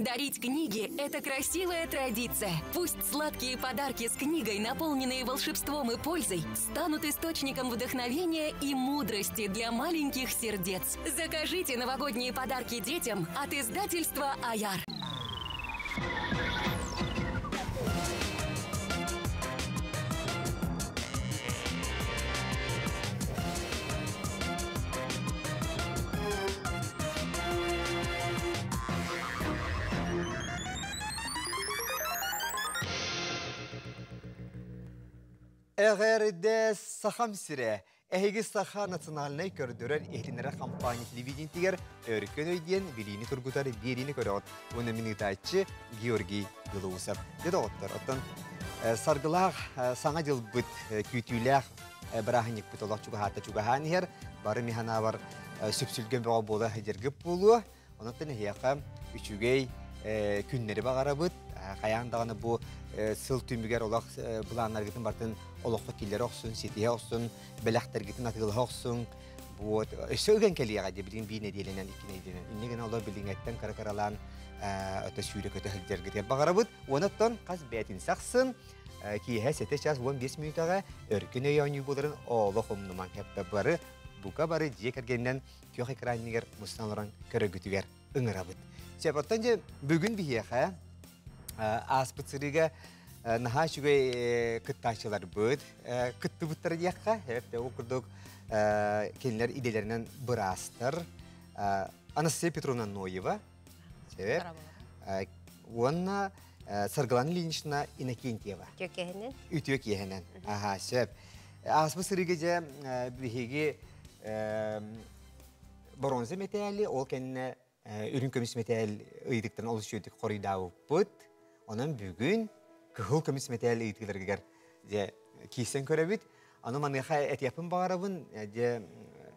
Дарить книги – это красивая традиция. Пусть сладкие подарки с книгой, наполненные волшебством и пользой, станут источником вдохновения и мудрости для маленьких сердец. Закажите новогодние подарки детям от издательства «Аяр». Эҕэрдэ Сахам сирэ! Эһиги Саха национальнай көрдөрөр иһитиннэрэр компания телевидениетигэр Өркөн өй диэн билиини тургутар биэриини көрөҕүт. Уонна мин ыытааччы Георгий Белоусов. Дьэ доҕоттор, оттон саргылаах саҥа дьылбыт күүтүүлээх бырааһынньыкпыт олох чугаһаата чугаһаан иһэр. Бары миһанаабар сүпсүлгэн бөҕө буола сылдьаргыт буолуо. Онон эһиэхэ үчүгэй күннэри баҕарабыт. Хайаан даҕаны бу сыл түмүгэр олох былааннаргытын бартын олоххо киллэрэ охсун, ситиһэ охсун, бэлэхтэргитин атыылаһа охсуҥ. Вот. Өссө ыган кэлиэҕэ дии билигин биир нэдиэлэнэн, икки нэдиэлэнэн. Инньэ гынан олор билиҥҥэттэн кыра-кыралаан ото сүүрэ-көтө сылдьаргытыгар баҕарабыт. Уонаттан хас бээтинсэ ахсын киэһэ 7 час 15 мүнүүтэҕэ өркөн өй оонньуу буоларын олох умнумаҥ. Хэппэ бары бука бары дьиэ кэргэнинэн күөх экранныгар мустан олорон көрөргүтүгэр ыҥырабыт. Сөп, оттон дьэ бүгүн биһиэхэ ааспыт сырыыга наһаа үчүгэй кыттааччыларбыт кыттыбыттара диэххэ, эбэтэ ол курдук кинилэр идэлэринэн быраастар Анастасия Петровна Ноева, себеп, уонна Саргылана Ильинична Иннокентьева. Үтүө киэһэнэн. Үтүө киэһэнэн. Аха, сөп. Ааспыт сырыыга дьэ биһиги боронза мэтээли, ол кэннэ үрүҥ көмүс мэтээл ыйытыктан олус үчүгэйдик хоруйдаабыппыт. Онон бүгүн кыһыл көмүс мэтээл ыйытыыларыгар дьэ киирсэн көрөбүт. Аны маныаха этиэхпин баҕарабын, дьэ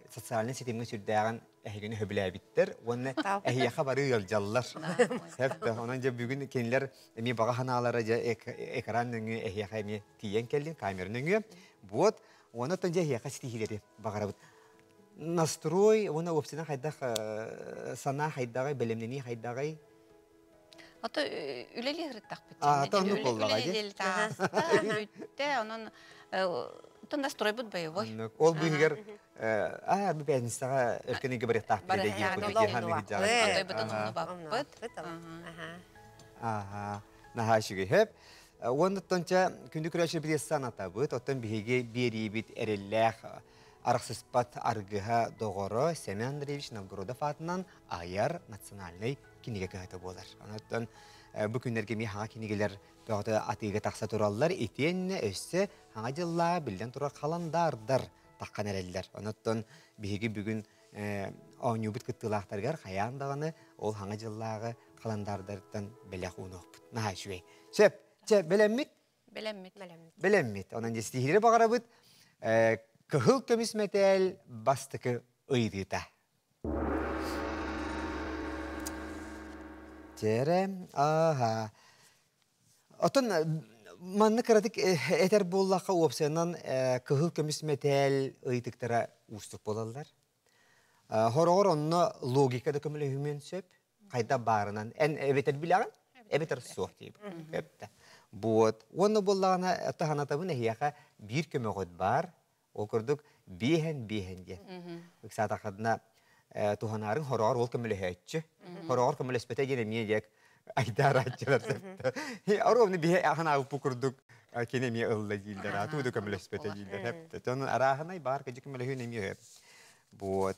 социальнай ситимҥэ сүрдээҕин эһигини сөбүлээбиттэр уонна эһиэхэ бары ыалдьаллар. Сөп Онон дьэ бүгүн кинилэр эмиэ баҕа санаалара дьэ экран нөҥүө эһиэхэ эмиэ тиийэн кэллин, камера нөҥүө. Вот, уонна оттон дьэ эһиэхэ ситиһиилэри баҕарабыт. Настрой уонна уопсайынан хайдах санаа хайдаҕый, бэлэмнэнии хайдаҕый? Ото үлэлии сырыттахпыт. Аа, оннук буоллаҕа дии. Бүттэ, онон оттон настройбут боевой. Ол быыһыгар аа бу пятницаҕа өркөн ыйга барыахтаахпыт диэн курдук Онтойбутун умнубаппыт. Аха, наһаа үчүгэй. Хөп. Уонна чэ күндү көрөөччү бириэссан атабыт, оттон биһиги биэриибит эрэллээх арахсыспат аргыһа доҕоро Семен Андреевич Новгородов аатынан айар национальнай кинигэ кыһата буолар. Онон бу күннэргэ эмиэ хаҥа кинигэлэр бөҕөтө атыыга тахса тураллар. Итиэннэ өссө хаҥа дьыллаа биллэн турар халандаардар таххан эрэллэр. Онон биһиги бүгүн оонньуубут кыттыылаахтарыгар хайаан даҕаны ол хаҥа дьыллааҕы халандаардартан бэлэх уунуохпут. Наһаа үчүгэй. Сөп. Чэ, бэлэммит? Бэлэммит. Бэлэммит. Онон дьэстиһиири баҕарабыт. Кыһыл көмүс мэтээл бастакы ыйытыыта. Терэ, аха. Отон манна кыратык этэр буоллахха уопсайынан кыһыл көмүс мэтээл ыйытыктара уустук буолаллар. Хороҕор онно логика да көмөлөһүмүөн сөп. Хайда баарынан эн эбэтэр билэҕин, эбэтэр суох диэбит. Өптө. Вот. Уонна буоллаҕына таһанатабын эһиэхэ биир көмөҕүт баар. Ол курдук биэһэн биэһэн диэн. Ыксаатаххына туһанаарыҥ хороҕор ол көмөлөһөөччү. Хороҕор көмөлөспөтө диэн эмиэ диэк айдаарааччылар сөптө. Оруобуна биһи аһанаабыппыт курдук кини эмиэ ылла дииллэр, а туу да көмөлөспөтө дииллэр. Онон арааһынай баар кыдьык көмөлөһүүн эмиэ өп. Вот.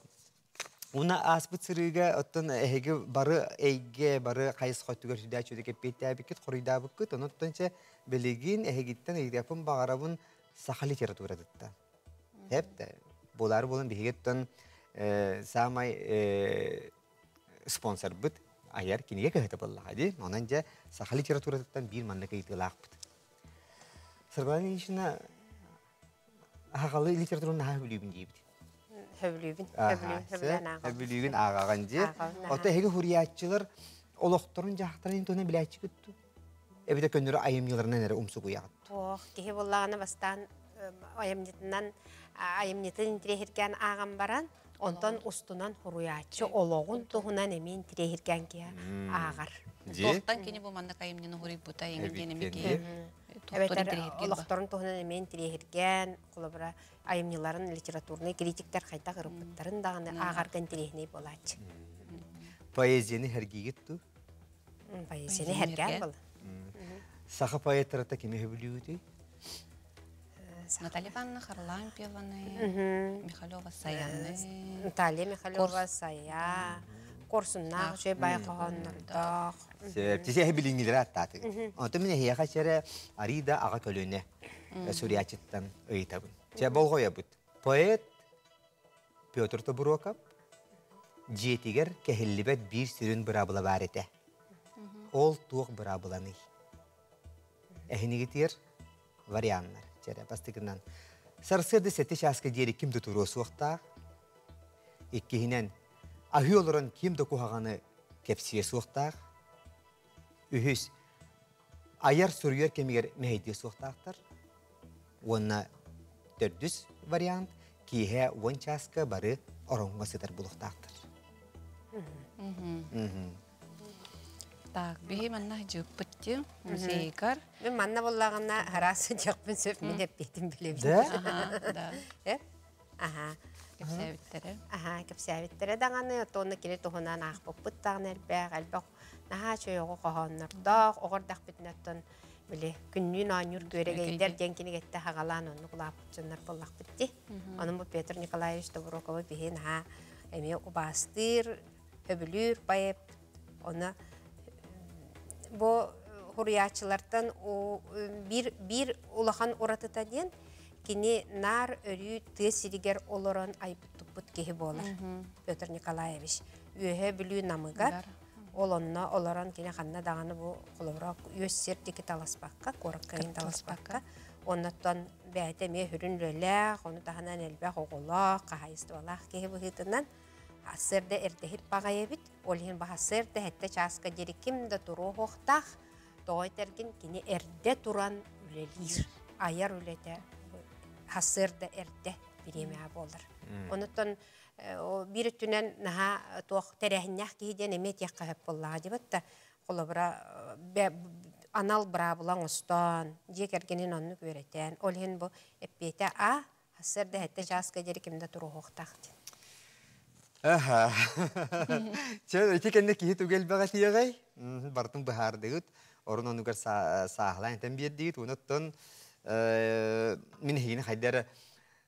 Уна ааспыт сырыыга оттон эһиги бары эйгэ, бары хайысха өттүгэр сүрдээх үчүгэйдик эппиэттээбиккит, хоруйдаабыккыт. Онон чэ билигин эһигиттэн ыйытыахпын баҕарабын саха литературатыттан. Эп буолаары буолан биһиги оттон саамай спонсорбыт айар кинигэ кыһыта буоллаҕа дии. Онон дьэ саха литературатыттан биир маннык ыйытыылаахпыт. Саргылана Ильинична Аһаҕалы литератураны наһаа сөбүлүүбүн диибит. Сөбүлүүбүн. Сөбүлүүн ааҕабын. Сөбүлүүгүн ааҕаҕын дии. Ото эһиги суруйааччылар олохторун дьаһахтарын туһунан билээччигит дуу? Эбэтэр көннөрү айымньыларынан эрэ умсугуйаҕыт? Туох киһи буоллаҕына бастаан айымньытынан айымньытын интириэһиргээн ааҕан баран, онтон устунан суруйааччы олоҕун туһунан эмиэ интириэһиргээн киһи ааҕар. Туохтан кини бу маннык айымньыны хуруйбута эҥин диэн эмиэ киһи Эбэтэр олохторун туһунан эмиэ интириэһиргээн, холобура, айымньыларын литературнай критиктэр хайдах ырыппыттарын даҕаны ааҕарга интириэһинэй буолааччы. Поэзияны сэргиигит дуу? Поэзияны сэргээн буолла. Саха поэттарыта кими сөбүлүүгүтүй? Наталья Ивановна Харлампьеваны, Михалева Саяны. Наталья Михалева Сая, Корсуннаах үчүгэй бай хоһооннордоох. Тисе билиҥҥилэри аттаатыгыт. Онтон мин эһиэхэ чэрэ Арида аҕа көлүөнэ суруйааччыттан ыйытабын. Чэ болҕойобут. Поэт Петр Тобуруокап дьиэтигэр кэһиллибэт биир сүрүн быраабыла баар этэ. Ол туох быраабыланый? Эһинигитигэр варианнар. Чэрэ бастакынан сарсыарда сэттэ чааска диэри ким да туруо суохтаах. Иккиһинэн аһыы олорон ким да куһаҕаны кэпсиэ суохтаах. Үһүс айар суруйар кэмигэр мэһэйдиэ суохтаахтар. Уонна төрдүс вариант киэһэ 10 чааска бары ороҥҥо сытар булуохтаахтар. Так, биһи манна дьыппыт дии музейгар. Мин манна буоллаҕына араас дьахпын сөп мин эппиэтин билэбин. Да? Да. Э? Аха. Кэпсээбиттэрэ. Аха, кэпсээбиттэрэ даҕаны, оттон кини туһунан аахпыппыт даҕаны элбэх, элбэх наһаа үчүгэй оҕо хоһооннордоох, оҕо эрдэхпитинэ оттон били күннүүн оонньуур күөрэгэйдэр диэн кинигэттэ хагалаан оннук улааппыт дьоннор буоллахпыт дии. Онон бу Петр Николаевич Тобуруковы биһи наһаа эмиэ убаастыыр, өбүлүүр поэт. Оны бу хуруйааччылартан биир, биир улахан уратыта диэн кини наар өрүү тыа сиригэр олорон айбыт туппут киһи буолар Петр Николаевич. Үөһэ Бүлүү Намыгар ол онно олорон кини ханна даҕаны бу холобура үөс сир диэки таласпакка, куоракка таласпакка, оннуттан бэйэтэ эмиэ сүрүн үлэлээх, ону таһынан элбэх оҕолоох, хаһаайыстыбалаах киһи быһыытынан сарсыарда эрдэһит баҕайы эбит. Ол иһин баһасыарда сэттэ чааска диэри ким да туруоһуохтаах. Тоҕо этэргин кини эрдэ туран үлэлиир. Айар үлэтэ сарсыарда эрдэ бириэмэҕэ буолар. Онуттан биир өттүнэн наһаа туох тэрээһиннээх киһи диэн эмиэ этиэххэ сөп буоллаҕа дибит да холобура анал быраабыла оҥостон дьиэ кэргэнин оннук үөрэтэн ол иһин бу эппиэтэ а сарсыарда сэттэ чааска диэри ким да туруоһуохтаах диэн. Аха. Чэ, ити кэннэ киһи тугу элбэҕэ этиэҕэй? Барытын быһаардыгыт. Орун оннугар сааһылаан этэн биэрдигит. Онуттан мин эһигини хайда эрэ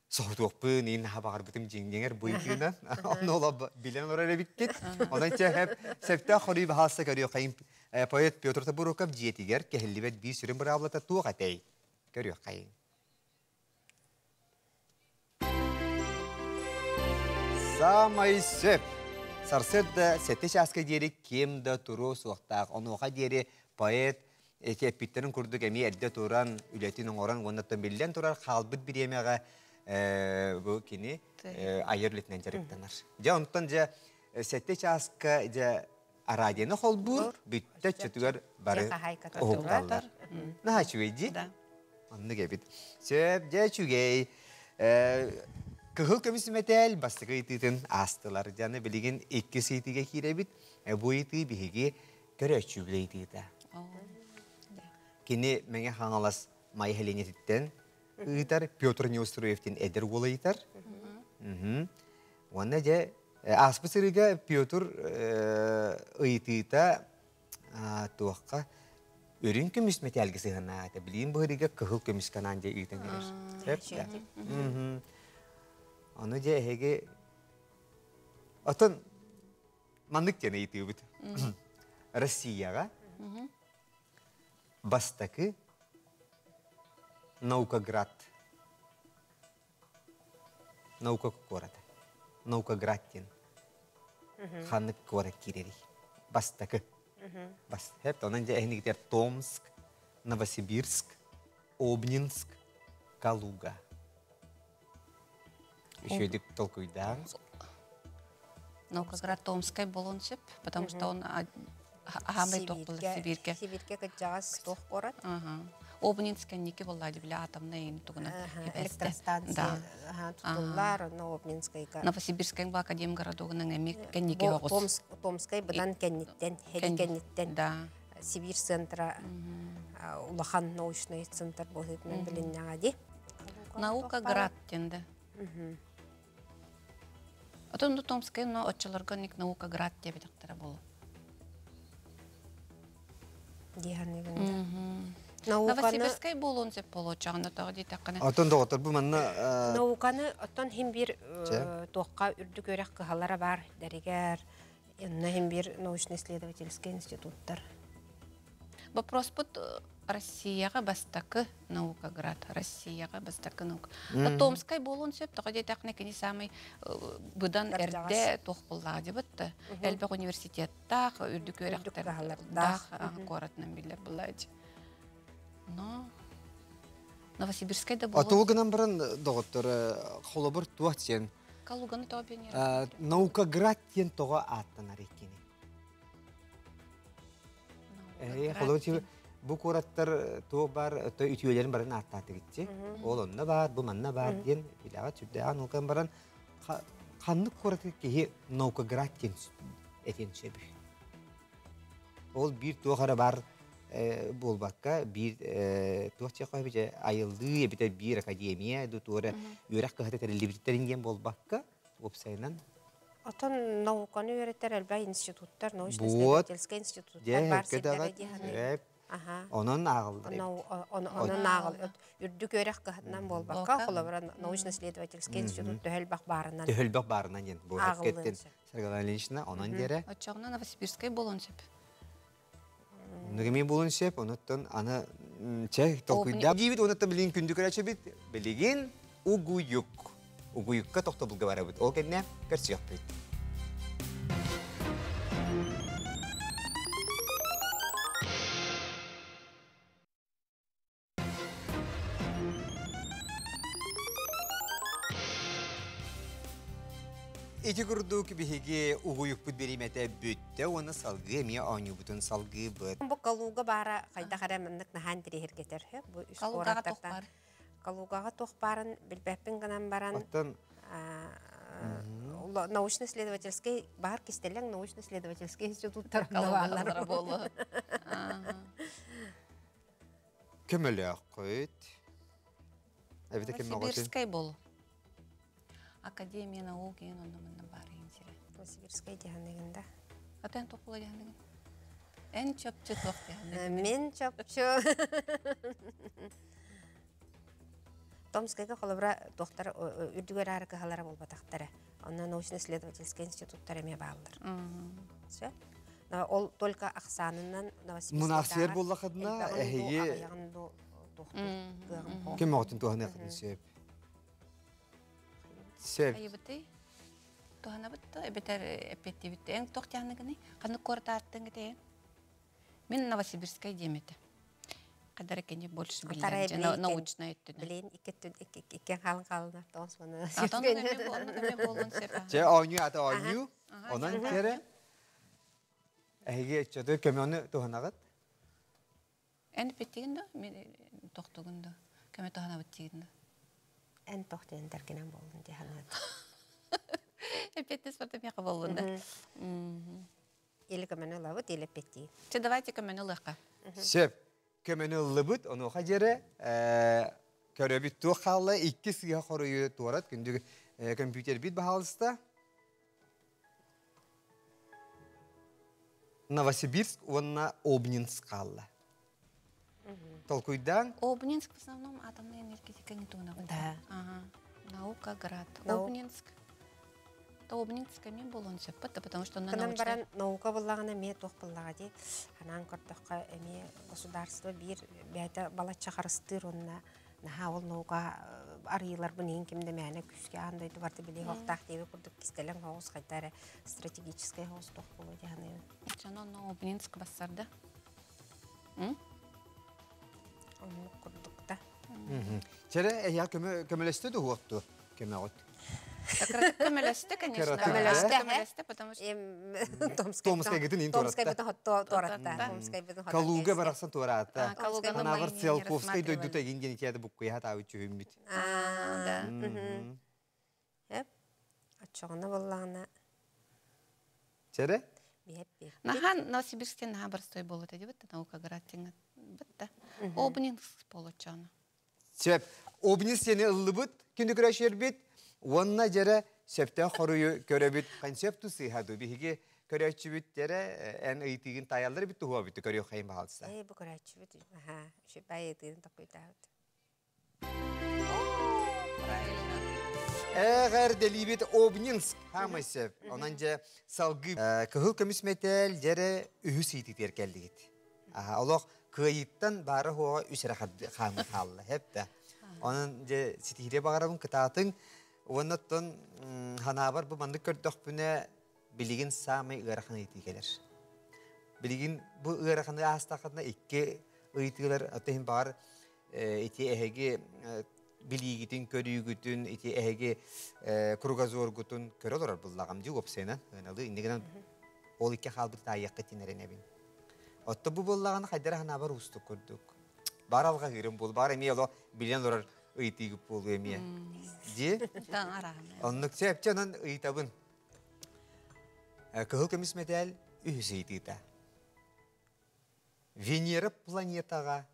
соһутуохпун, иин наһаа баҕарбытым дьиҥ-дьиҥэр быйытыынан. Онно оло билэн олорор эбиккит. Онон чэ, сөптөөх хоруй баһаалыста көрүөххэйин. Поэт Петр Тобуруков дьиэтигэр кэһиллибэт биир сүрүн быраабылата туох этэй? Көрүөххэйин. Саамай сөп. Сарсыарда сэттэ чааска диэри ким да туруо суохтаах. Онуоха диэри поэт эти эппиттэрин курдук эмиэ эрдэ туран, үлэтин оҥорон уонна биллэн турар хаалбыт бириэмэҕэ бу кини айар үлэтинэн дьарыктанар. Дьэ онтон дьэ сэттэ чааска дьэ араадьыйаны холбуур, бүттэ өттүгэр бары уһукталлар. Наһаа үчүгэй дии. Оннук эбит. Сөп, дьэ үчүгэй. Кыһыл көмүс мэтээл бастакы ыйытыытын аастылар. Дьаны билигин иккис ыйытыыга киирэбит. Бу ыйытыы биһиги көрөөччү ыйытыыта. Кини Мэҥэ Хаҥалас Майа сэлиэнньэтиттэн ыытар Петр Неустроевтин эдэр уол ыйытар. Уонна дьэ ааспыт сырыыга Петр ыйытыыта туохха үрүҥ көмүс мэтээлгэ сыһыаннаата. Билигин быһырыга кыһыл көмүс канаан дьэ ыытан эрэр. Сөп да? Ону дьэ эһиги Отон маннык диэн ыйытыыбыт. Россияҕа бастакы Наукоград Наука куората. Наукоград диэн ханнык куорат киирэрий? Бастакы. Бас. Онон дьэ эһинигитэр Томск, Новосибирск, Обнинск, Калуга. Үчүгэйдик толкуйдаан. Наукоград Томскай буолуон сөп, потому что он аһаамай туох буолар Сибииргэ. Сибииргэ кырдьаҕас туох куорат? Обнинск кэнники буолла бile атомнай тугунан электростанция тутуллар, онно Обнинскайга. Новосибирскай бу академгородогунан эми кэнники оҕус. Томскай быдан кэнниттен, хеди кэнниттен. Да. Сибирь центра улахан научный центр быһыытынан билиннэҕэ ди. Наука град тенде. Отон Томскай но оччолорго ник наука град диэбитэхтэрэ болу. Диһаныгын. Новосибирскай буолуон сөп буолуочаҕына тоҕо диэтэххинэ. Отон доҕоттор бу манна науканы оттон хим бир туохха үрдүк үөрэх кыһалара бар дэригэр инна хим бир научно-исследовательский институттар. Вопроспут Россияҕа бастакы наукаград, Россияҕа бастакы наука. Томскай буолуон сөп, тоҕо диэтэххинэ кини самый быдан эрдэ туох буоллаҕа дебит элбэх университеттаах, үрдүк үөрэхтэрдаах куоратынан биллэр буоллаачы. Но Новосибирскай да буолуон. Атугу гынан баран доҕоттор холобур туох диэн Калуганы тоҕо пионер. Наукаград диэн тоҕо ааттанар иккини. Холобур бу куораттар туох бар то үтүөлэрин барын ааттаатыгытчы. Ол онно бар, бу манна бар диэн билэҕэ сүрдээҕин улкан баран ханнык куораты киһи Наукаград диэн этиэн сөбүй. Ол биир туох эрэ бар буолбакка биир туох чехо айыллыы эбитэ биир академия ду туора үөрэх кыһата тэриллибиттерин диэн буолбакка уопсайынан Отон науканы үөрэтэр элбэх институттар, научно-исследовательскай институттар бар сирдэрэ диһаны. Онон ааҕыллар. Онон ааҕыл. Үрдүк үөрэх кыһатынан буолбакка, холобура научно-исследовательский институт төһөлбөх баарынан. Төһөлбөх баарынан диэн бу кеттен Саргылана Ильинична онон диэрэ. Оччоҕуна Новосибирскай буолуон сөп. Нүгеми буолуон сөп, онуттан аны чэ толкуйдаах диибит, онуттан билигин күндү көрөөчүбүт, билигин угуйук. Угуйукка тохтобулга барабыт. Ол кэннэ көрсүөхпүт. Ити курдук биһиги угуйукпут бириэмэтэ бүттэ уонна салгыы эмиэ оонньуубутун салгыыбыт. Бу Калуга баара хайдах эрэ маннык наһаан интэриэһиргэтэр бу үс Калугаҕа туох куораттартан баар? Калугаҕа туох баарын билбэппин гынан баран Оттон научно-исследовательский баар кистэлэҥ научно-исследовательский институттар Калугалара буолуо. Көмөлөөххүт. Эбитэ ким Новосибирскай болу. Академия наук ен онно манна баар иин сирэ. Новосибирскай диһаныгын да. Ата эн тохула диһаныгын. Эн чопчу туох диһаныгын. Мен чопчу. Томскайга холобура туохтар үрдүгэр аары кыһалара буолбатахтара. Онно научно-исследовательский институттар эмиэ бааллар. Все. Ол только ахсаанынан Мунаахсыйар буоллахытына эһиги ким оҕотун туһаныахытын сөп. Сөп. Айыбыты туһанабыт да эбэтэр эппиэттиибит. Эн туох дианыгыный? Ханнык куорат ааттыҥ этэ? Мин Новосибирскай диэм этэ. Кадара кени больше билэр научная өттүнэн. Билин икки хаалын хаалынар тоҕус маны. Атон эме буолун сөп. Чэ оонньуу ата оонньуу. Онон кере эһиги чөтө көмөнү туһанаҕыт. Эн эппиэттигин да? Мен тохтугун да? Көмө туһанабыт тигин да? Эн тох диэн таркинан болдун диһанат. Эппиэттес барда миэхэ боллун да. Или көмөнү ылабыт, или эппиэттии. Чэ, давайте көмөнү ылыахха. Сөп. Көмөнү ыллыбыт, онуоха диэри көрөбүт туох хаалла икки сыыһа хоруйу туорат күндү компьютербит баһаалыста. Новосибирск уонна Обнинск хаалла. Толкуйдаан. Обнинск в основном атомная энергетика не туна. Да. Ага. Наука, град. Обнинск. То Обнинск эми болон сөп, потому что Кынан баран наука буллагына эме туох буллага ди. Анаан көрдөхкө эми государство бир бэйэтэ балачча харыстыыр онна наһаа ол наука арыйыларбын иһин ким да мээнэ күүскэ аан дойду барда билии хоохтаах диэби курдук кистэлэҥ хоҕус хайда эрэ стратегическай хоҕус туох буолуо дии саныыбын. Чонон Обнинск бассарда. Оннук курдук да. Чэрэ эһиэхэ көмөлөстө дуһуохту көмөҕүт. Көмөлөстө, конечно. Көмөлөстө, потому что Томскайгытын ин туоратта. Томскайбытын туоратта. Томскайбытын Калуга барахсан туоратта. Анавар Циолковскай дойдута эгин диэн итиэдэ буккуйа таабыт чүһүммүт. Да. Эп. Оччоҕуна боллаҕына. Чere? Нахан Новосибирскте наха простой болот эди битта наука град битта. Обнинск болочаны. Сөп. Обнинск сени ыллыбыт, күндү көрөшербит, уонна жere сөптөөх хоруйу көрөбүт. Концепт сыйхаду биһиги көрөөччүбүт жere эн ыйтыгын таяллар бит туһуа бүттү көрүөх хайын баһалса. Э бу көрөөччүбүт аха үчүгэй ыйтыгын токуйдаабыт. Эгер делибит Обнинск хамай сөп. Онан же салгы кыһыл көмүс метел жере үһүс ыйтытер келдигит. Аха олох кыйыттан бары хуга үсere хаамы хаалла хепте. Онон же ситире багарабын кытаатын Оннотон ханаабар бу маннык көрдөхпүнэ билигин саамай ыарахан ыйытыы кэлэр. Билигин бу ыараханы аастахатына икки ыйытыылар атыһын баар ити эһиги билиигитин көрүүгүтүн ити эһиги кругозоргутун көрө олорор буллагам дии уопсайынан ыналы иннигинэн ол икки хаалбыт таайыахха тинэрэнэбин. Отто бу буоллаҕына хайдара ханаабар уустук курдук. Бар алға кыырым бул, бар эмиэ оло билен олорор ыйтыгып буолу эмиэ. Ди? Оннук сөпчө онон ыйтабын. Кыһыл көмүс мэтээл үһүс ыйтыыта. Венера планетаға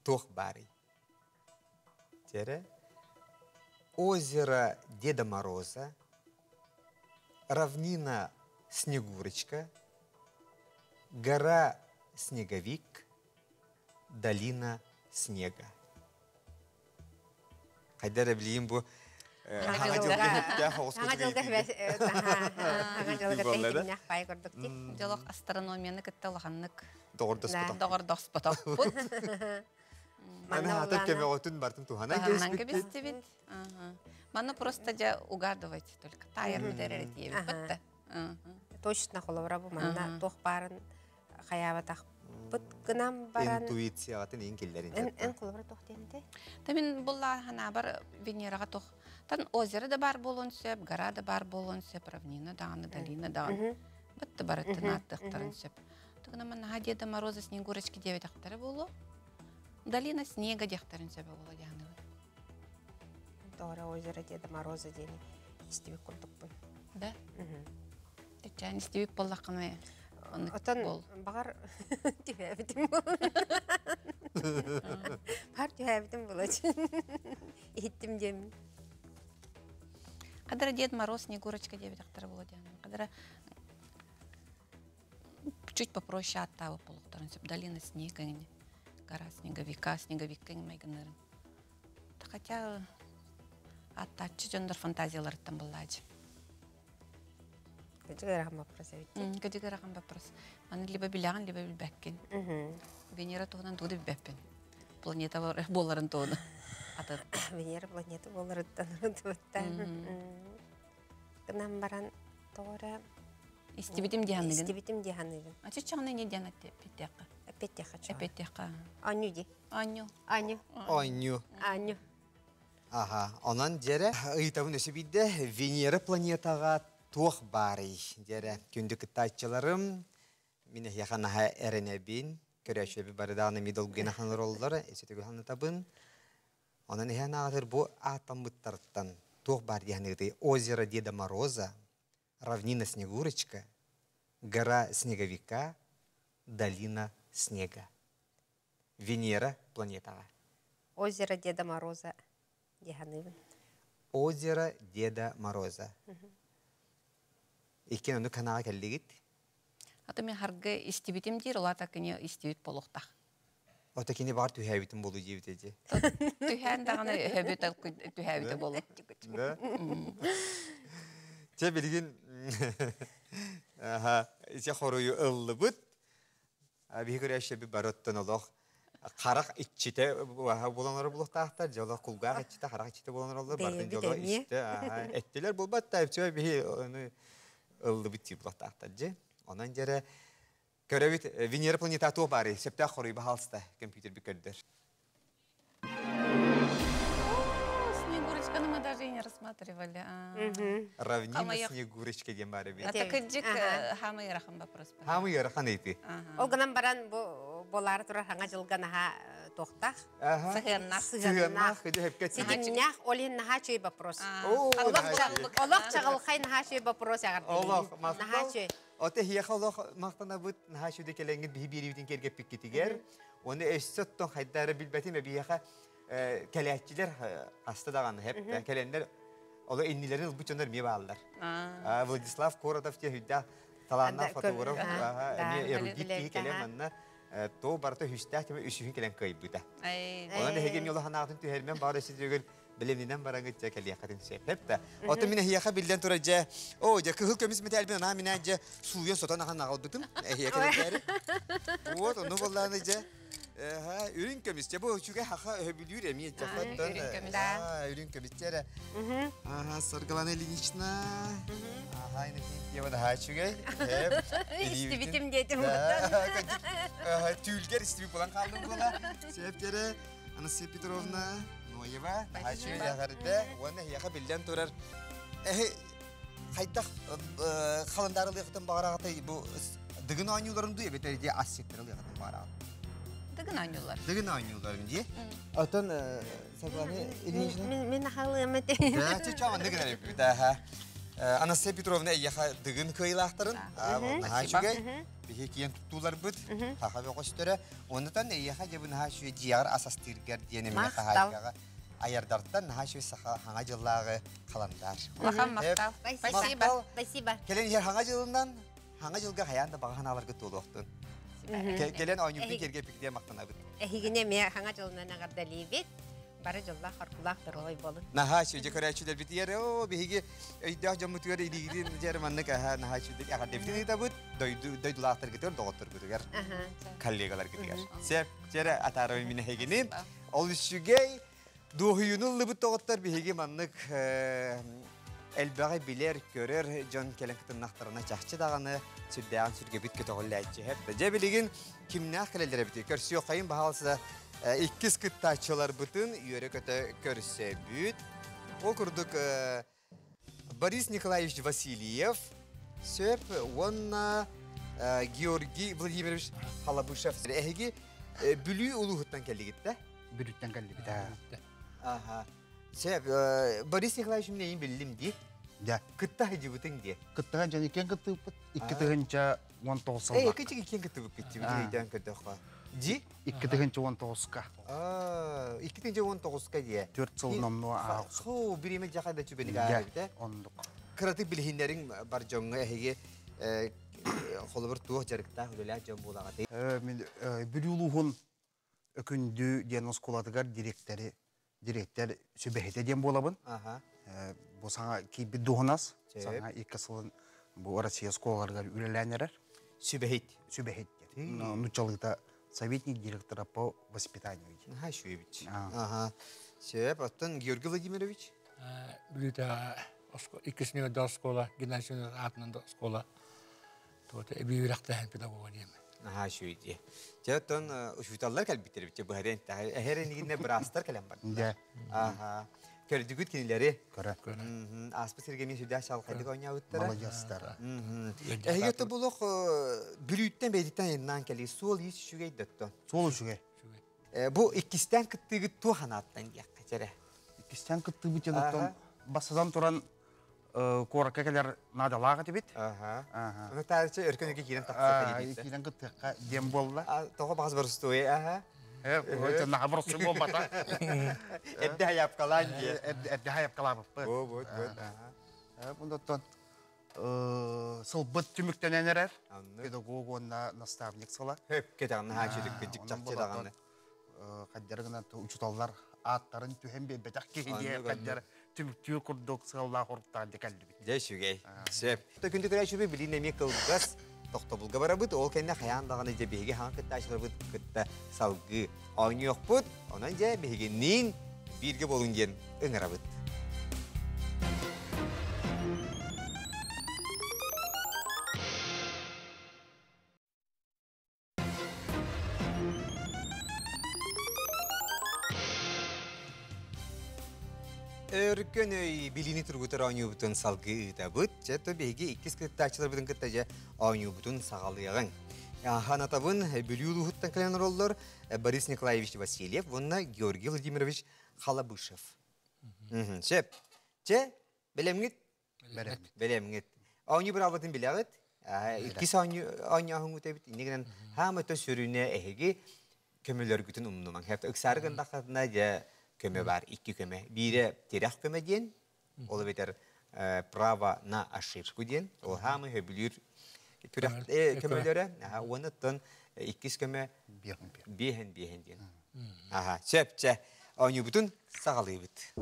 туох баарый? Тере озеро Деда Мороза, равнина Снегурочка, гора Снеговик, долина снега. Хайдар билиим бу Хаҥа дьылга хаҥа дьылга тэҥкиннэх бай курдук ти. Дьолох астрономияны кытта улаханнык доҕордоспотох. Доҕордоспотохпут. Манна хата көмөҕөтүн бартын туһанан кэбистибит. Манна просто дьэ угадывать только тайыр бүтэр диэбит. Точно холобура бу манна туох баарын хайаабатах быт гынан баран интуициягатын ин киллерин. Эн холобура туох диэнтэй? Та мин булла ханабар Венераға тох. Тан озеро да бар болон сөп, гора да бар болон сөп, равнина даҕаны, долина даҕаны. Бытты барыттын аттыктарын сөп. Тугuna манна Деда Мороза Снегурочки диэбитахтары болу. Долина снега диэхтарын сөбө болу дианы. Тора озеро Деда Мороза диэни истибит курдукпун. Да? Течен истибит боллаққаны Отон бағар түһәбитим Бар түһәбитим булач. Иттим дем. Кадара Дед Мороз Снегурочка диэбитахтары болу дианы. Кадара чуть попроще аттабы болуқтарын сөп. Долина снега, гора снеговика, снеговикка майгынырым. Хотя аттачы жондар фантазияларыттан буллаачы. Кыжыгырахан вопрос эбит. Кыжыгырахан вопрос. Маны либо биляган, либо билбэккин. Венера туһунан тугу да билбэппин. Планета боларын туһуна. Венера планета боларыттан тубуттан. Кынан баран тоора Истибитим диһаныгын. Истибитим диһаныгын. А чыччаҕына не диэн эппиттиэххэ? Эппиттиэххэ чоҕа. Эппиттиэххэ. Анню ди. Анню. Анню. Анню. Анню. Аха, онон дьэрэ ыйтабын өсө биирдэ Венера планетаҕа туох баарый дьэрэ күндү кыттааччыларым мин эһиэхэ наһаа эрэнэбин көрөөччүлэби бары даҕаны эмиэ долгуйан олороллор эсэтигү санатабын онон эһэ анаҕатыр бу ааттаммыттартан туох баар диэханыгытый озеро Деда Мороза равнина Снегурочка гора Снеговика долина снега Венера планетаҕа Озеро Деда Мороза диэханыыбын. Озеро Деда Мороза. Иккен ону канаға кэллигит. Ата мен харгы истибитим диир, олата кини истибит болуктах. Ота кини бар түһәбитим болу диэбит эти. Түһән даҕаны өһөбүт түһәбите болу. Да? Те билигин аха ise хоруйу ыллыбыт. Биһи көрөшө би бароттон олох харах иччите буланары булуктаахтар, жолох кулгаах иччите, харах иччите буланар олар, бардын жоло ичте, эттилер булбат та, все биһи оны ыллыбыт ти булуктаахтар же. Онан жере көрөбүт Венера планета туох бары, септэх хоруй баһалста компьютер би көрдөр. Снегурочка, ну мы даже и не рассмотрели. Рассматривали. Равнина Снегурочка диэн баар эбит. Это кырдьык хамы ыарахан вопрос. Хамы ыарахан ыйытыы. Ол гынан баран бу болаары турар хаҥа дьылга наһаа туохтаах. Сыһыаннаах. Сыһыаннаах. Ситимнээх, ол иһин наһаа үчүгэй вопрос. Олох чаҕылхай наһаа үчүгэй вопрос эҕэрдэлиибин. Олох Наһаа үчүгэй. Оте эһиэхэ олох махтанабыт наһаа үчүгэй кэлэҥҥит биһи биэриибитин киэргэппиккитигэр. Уонна өссө оттон хайда эрэ билбэтим эбиэхэ кэлээччилэр хаста даҕаны хэп кэлэннэр оло иннилэрин ылбыт дьоннор эмиэ бааллар. Владислав Коротов диэн хүндээх талааннаах фотограф эмиэ эрудит киһи кэлэн манна то барыта үһүстээх тема үсүһүн кэлэн кыайбыта. Онон эһиги эмиэ улахан аатын түһэрмэн баар өссө билимнинэн бараҥыт дьэ кэлиэххитин сөп да. Оттон мин эһиэхэ биллэн турар дьэ, о дьэ кыһыл көмүс мэтээлбин анаа минээн дьэ сууйан сотон ахан аҕалбытым эһиэхэ кэлээри. Вот ону боллааны дьэ Үрүҥ көмүс. Дьэ бу үчүгэй хаха өһөбүлүүр эмиэ дьахаттан. Үрүҥ көмүс. Үрүҥ көмүс эрэ. Аха, Саргылана Ильинична. Аха, Иннокентьева наһаа үчүгэй. Истибитим диэтим. Түүлгэр истибит буолан хаалдым буола. Сөп дьэрэ. Анастасия Петровна Ноева наһаа үчүгэй эҕэрдэ. Уонна эһиэхэ биллэн турар эһи хайдах халандаарылыахытын баҕараҕатай бу дыгын оонньууларын дуу эбэтэр дии ас ситтэрылыахытын баҕараҕыт? Дыгын оонньуулар. Дыгын оонньууларын дии. Оттон Саргылана Ильинична? Мин ахалыам этэ. Да, чэ маннык гынар эбиппит аха. Анастасия Петровна эйиэхэ дыгын кыайыылаахтарын наһаа үчүгэй. Биһи киэн туттууларбыт, хаха бөҕөстөрө. Оннутан эйиэхэ дьэ бу наһаа үчүгэй дьиэҕэр ас астыыргар диэн эмиэ хаһаайкаҕа аярдартан наһаа үчүгэй саха хаҥа дьыллааҕы халандар. Улахан махтал. Спасибо. Спасибо. Кэлэн иһэр хаҥа дьылынан хаҥа дьылга хайаан да баҕа санааларгыт туолуохтун. Кэлэн оонньуубутун киэргэппиккитигэр махтанабыт. Эһигини эмиэ хаҥа дьылынан эҕэрдэлиибит. Бары дьоллоох, хоргулаах доруобай буолун. Наһаа үчүгэй көрөөччүлэрбитигэр оо биһиги өйдөөх дьоммутугар илиигитин дьэр маннык аһа наһаа үчүгэй эҕэрдэбитин ыытабыт дойду дойдулаахтаргытыгар доҕотторгутугар коллегаларгытыгар. Сөп, чэрэ атаарабын мин эһигини. Ол үчүгэй дуоһуйууну ыллыбыт доҕоттор биһиги маннык элбэҕи билэр, көрөр дьон кэлэн кытыннахтарына чахчы даҕаны сүрдээҕин сүргэбит көтөҕүллээччи хэп. Дьэ билигин кимнээх кэлэллэр эбитий? Көрсүөххэйин баһаалыста иккис кыттааччыларбытын үөрэ-көтө көрсөбүт. Ол курдук Борис Николаевич Васильев, сөп уонна Георгий Владимирович Халабышев. Эһиги Бүлүү улууһуттан кэллигит да? Бүлүүттэн кэллибит. Аха. Сөп, Борис Николаевич мин биллим дии. Да. Кытта сылдьыбытыҥ дии. Кыттыган дьон иккиэн кыттыыппыт. 2 19 сыл. Эй, икки иккиэн кыттыбыккыт дии, өйдөөн көрдөххө. Дии? 2019-ка. 2019-ка дии. 4 сыл номнуо ааҕ. Хоо, бириэмэ жаха да түбэник ааҕа Оннук. Кыратык билиһиннэриҥ бар дьоҥҥо эһиги холобур туох дьарыктаах үлэлээх дьон буолаҕытый? Мин Бүлүү улууһун Өкүндү диэн оскуолатыгар дириэктэри дириэктэр сүбэһитэ диэн буолабын. Бу саҥа киирбит дуоһунас, саҥа икки сылын бу Россия оскуолаларыгар үлэлээн эрэр. Сүбэһит. Сүбэһит диэн. Нуччалыыта советник директора по воспитанию. Наһаа үчүгэйбит. Аха. Сөп, оттон Георгий Владимирович? Бүлүүтэ иккис нөмерде оскуола, гимназия аатынан да оскуола. Туота эбии үрэхтээһин педагога диэм. Наһаа үчүгэй дии. Дьэ, оттон учууталлар кэлбиттэр эбит быһарыан эһэр инигинэ быраастар кэлэн бардылар. Аха. Көрдүгүт кинилэри. Көрө. Ааспыт сиргэ эмиэ сүрдээх чаҕылхайдык оонньообуттара. Маладьыастар. Эһиги өттө булуох Бүлүүттэн бэйэтиттэн айаннаан кэлии суол иис үчүгэй да оттон. Суол үчүгэй. Бу иккистээн кыттыыгыт туох анааттан диэххэ чэрэ. Иккистээн кыттыыбыт диэн оттон бассадан туран куоракка кэлэр наадалаах этибит. Аха. Ону таарыччы өркөн өйгө киирэн тахсыахха диэбит. Киирэн кыттыахха диэн буолла. Тоҕо баҕас боростуой аха. Наһаа боростуой буолбата. Эрдэ хайаапкалаан диэ. Эрдэ хайаапкалаабыппыт. Бу бу бу. Бундаттан сылбыт түмүктэнэн эрэр. Педагог уонна наставник сыла. Хөп кэтэҕин наһаа чүдүк чахчы даҕаны. Хаддары гынан учуталлар ааттарын түһэн биэрбэтэх киһи диэ хаддар түмүктүүр курдук сыаллаах уруктаан дьэ кэллибит. Дьэ үчүгэй. Сөп. Күндү көрөөччүбүт билин эмиэ кылгас тохтобулга барабыт. Ол кэннэ хайаан даҕаны дьэ биһиги хаҥа кыттааччыларбыт кытта салгыы оонньуохпут. Онон дьэ биһигинниин бииргэ буолуҥ диэн ыҥырабыт. Өркөн өй билиини тургутар оонньуубутун салгыы ыытабыт. Чэ, то биһиги иккис кыттааччыларбытын кытта дьэ оонньуубутун саҕалыаҕыҥ. Ханатабын Бүлүү улууһуттан кэлэн олороллор Борис Николаевич Васильев уонна Георгий Владимирович Халабышев. Сөп. Чэ, бэлэмҥит? Бэлэмҥит. Оонньуу быраабылатын билэҕит. Иккис оонньооһуҥҥут эбит. Инньэ гынан хаама өтө сүрүнэ эһиги көмөлөргүтүн умнумаҥ. Ыксаары гыннаххытына дьэ көмө баар, икки көмө. Биирэ тирэх көмө диэн, ол эбэтэр право на ошибку диэн, ол хаамы хөбүлүүр көмөлөрө. Уонна оттон иккис көмө биэһэн биэһэн диэн. Аха, сөп, чэ. Оонньуубутун саҕалыыбыт.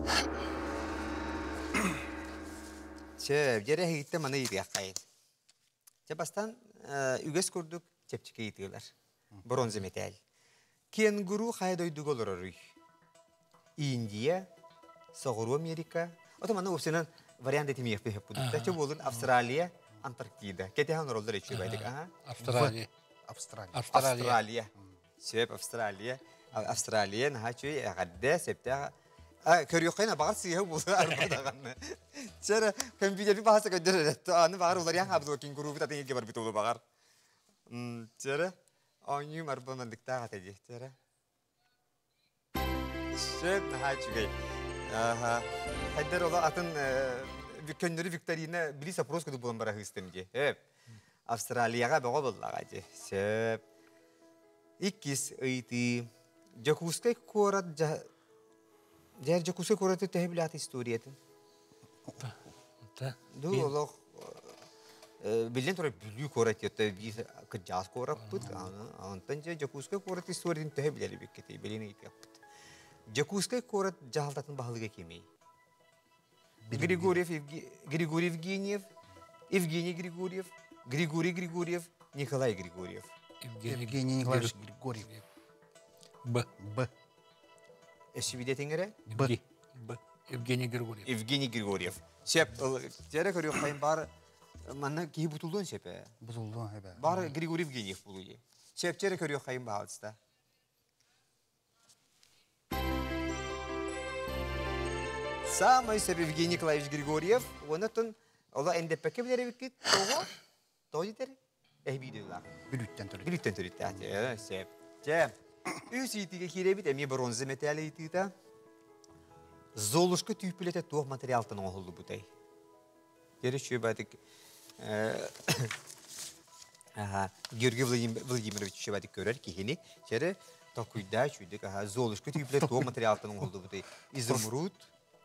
Чэ, дьэрэ эһигиттэн маны ыйытыаххайын. Чэ, бастаан үгэс курдук чэпчэки ыйытыылар. Бронза мэтээл. Кенгуру хайа дойдуга олороруй? Индия, Соҕуруу Америка. Ото манна уопсайынан вариант этимиэхпин сөп курдук. Чэ буолун Австралия, Антарктида. Кэтэһэн олороллор үчүгэйдик. Австралия. Австралия. Австралия. Сөп, Австралия. Австралия наһаа үчүгэй эҕэрдэ, сөптөөх. Көрүөххэ баҕар сыыһа буолуо арба даҕаны. Чэ компьютерби баһаса көрдөр аны баҕар уларыйан хаалбыт кенгурубут атын илгэ барбыт буолуо баҕар. Чэ оонньуум арба мандыктаах этэ дии. Чэ Сөп, наһаа үчүгэй. Аха. Хайдар ола атын көннөрү викторина били опрос курдук буолан бараһыыстым дии. Сөп. Австралияҕа бөҕө буоллаҕа дии. Сөп. Иккис ыйытыы. Дьокуускай куорат Дьэр Дьокуускай куораты төһө билэҕит историятын? Ду олох биллэн турар Бүлүү куорат диэттэ биир кырдьаҕас куораппыт. Онтон дьэ Дьокуускай куорат историятын төһө билэр эбиккитий? Билин ыйытыахпыт. Дьокуускай куорат дьаһалтатын баһылыга кимий? Григорьев Григорий Евгеньев, Евгений Григорьев, Григорий Григорьев, Николай Григорьев. Евгений Николаевич Григорьев. Б. Б. Эсибидетиҥ эрэ? Б. Б. Евгений Григорьев. Евгений Григорьев. Сөп, тере көрүөххайын бар манна киһи бутуллуон сөп ээ. Бутуллуон сөп. Бар Григорий Евгеньев булуйе. Сөп, тере көрүөххайын баалыста. Самай сөп Евгений Николаевич Григорьев. Онотон ола эндэппэккэ билэр эбиккит. Тоҕо? Тоҕо диэтэр? Эһибиидилаах. Бүлүүттэн төрүт. Бүлүүттэн төрүттээх. Сөп. Чэ, үс иитигэ киирэбит эмиэ бронза мэтээл ыйытыыта. Золушка түүпүлэтэ туох материалтан оҥоһуллубутай? Дери чүөбэтик Георгий Владимирович чүөбэтик көрөр киһини. Чere токуйдаа чүйдүк. Золушка түүпүлэ туох материалтан оҥоһуллубутай? Изумруд,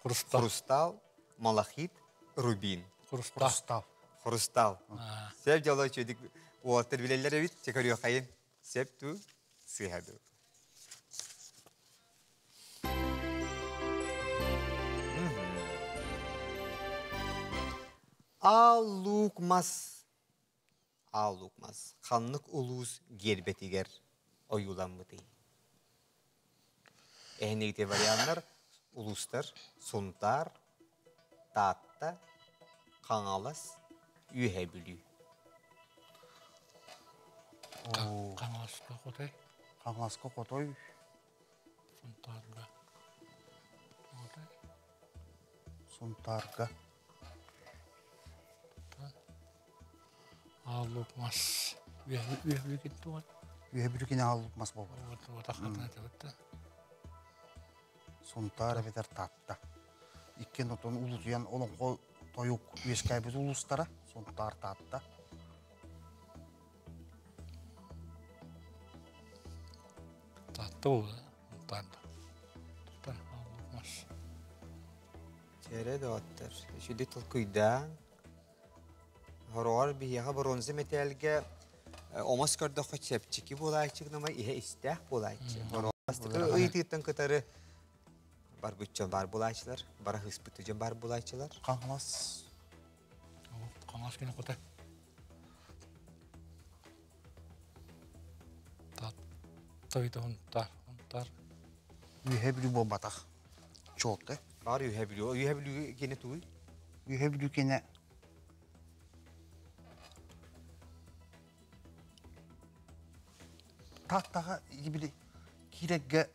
хрустал, малахит, рубин. Хрустал. Хрустал. Сөп дьоло чүйдүк уолаттар билэллэр эбит. Чэ көрүөххэйин. Сөп дуу, сыыһа дуу. Аал-луук мас Аал-луук мас ханнык улуус гиэрбэтигэр ойууламмытый? Эһинигити варианнар улуустар Сунтаар, Таатта, Хаҥалас, Үөһээ Бүлүү. Хаҥаласка хотой. Хаҥаласка хотой. Сунтаарга. Хотой. Сунтаарга. Ааллык мас. Үөһэ Бүлүү туган. Үөһэ Бүлүү ааллык мас буолбат. Сунтаар эбэтэр Таатта. Иккиэн отон улутуйан олоҥхо тойук үөскээбит улуустара Сунтаар Таатта. Таатта буолла. Таатта. Таатта мас. Чэрэ доҕоттор, үчүгэй толкуйдаан. Хороҕор биһиэхэ бронза мэтээлгэ омос көрдөххө чэпчэки буолааччы гынама иһэ истээх буолааччы. Хороҕор бастакы ыйытыыттан кытары барбыт дьон баар буолааччылар, бараһыспыт дьон баар буолааччылар. Хаҥалас. Хаҥалас күнү кута. Таатта Унтаар, Унтаар. Үөһэ Бүлүү буолбатах. Чуолкай. Баар Үөһэ Бүлүү. Үөһэ Бүлүү киэнэ тугуй? Үөһэ Бүлүү киэнэ Тааттаҕа били киирэргэ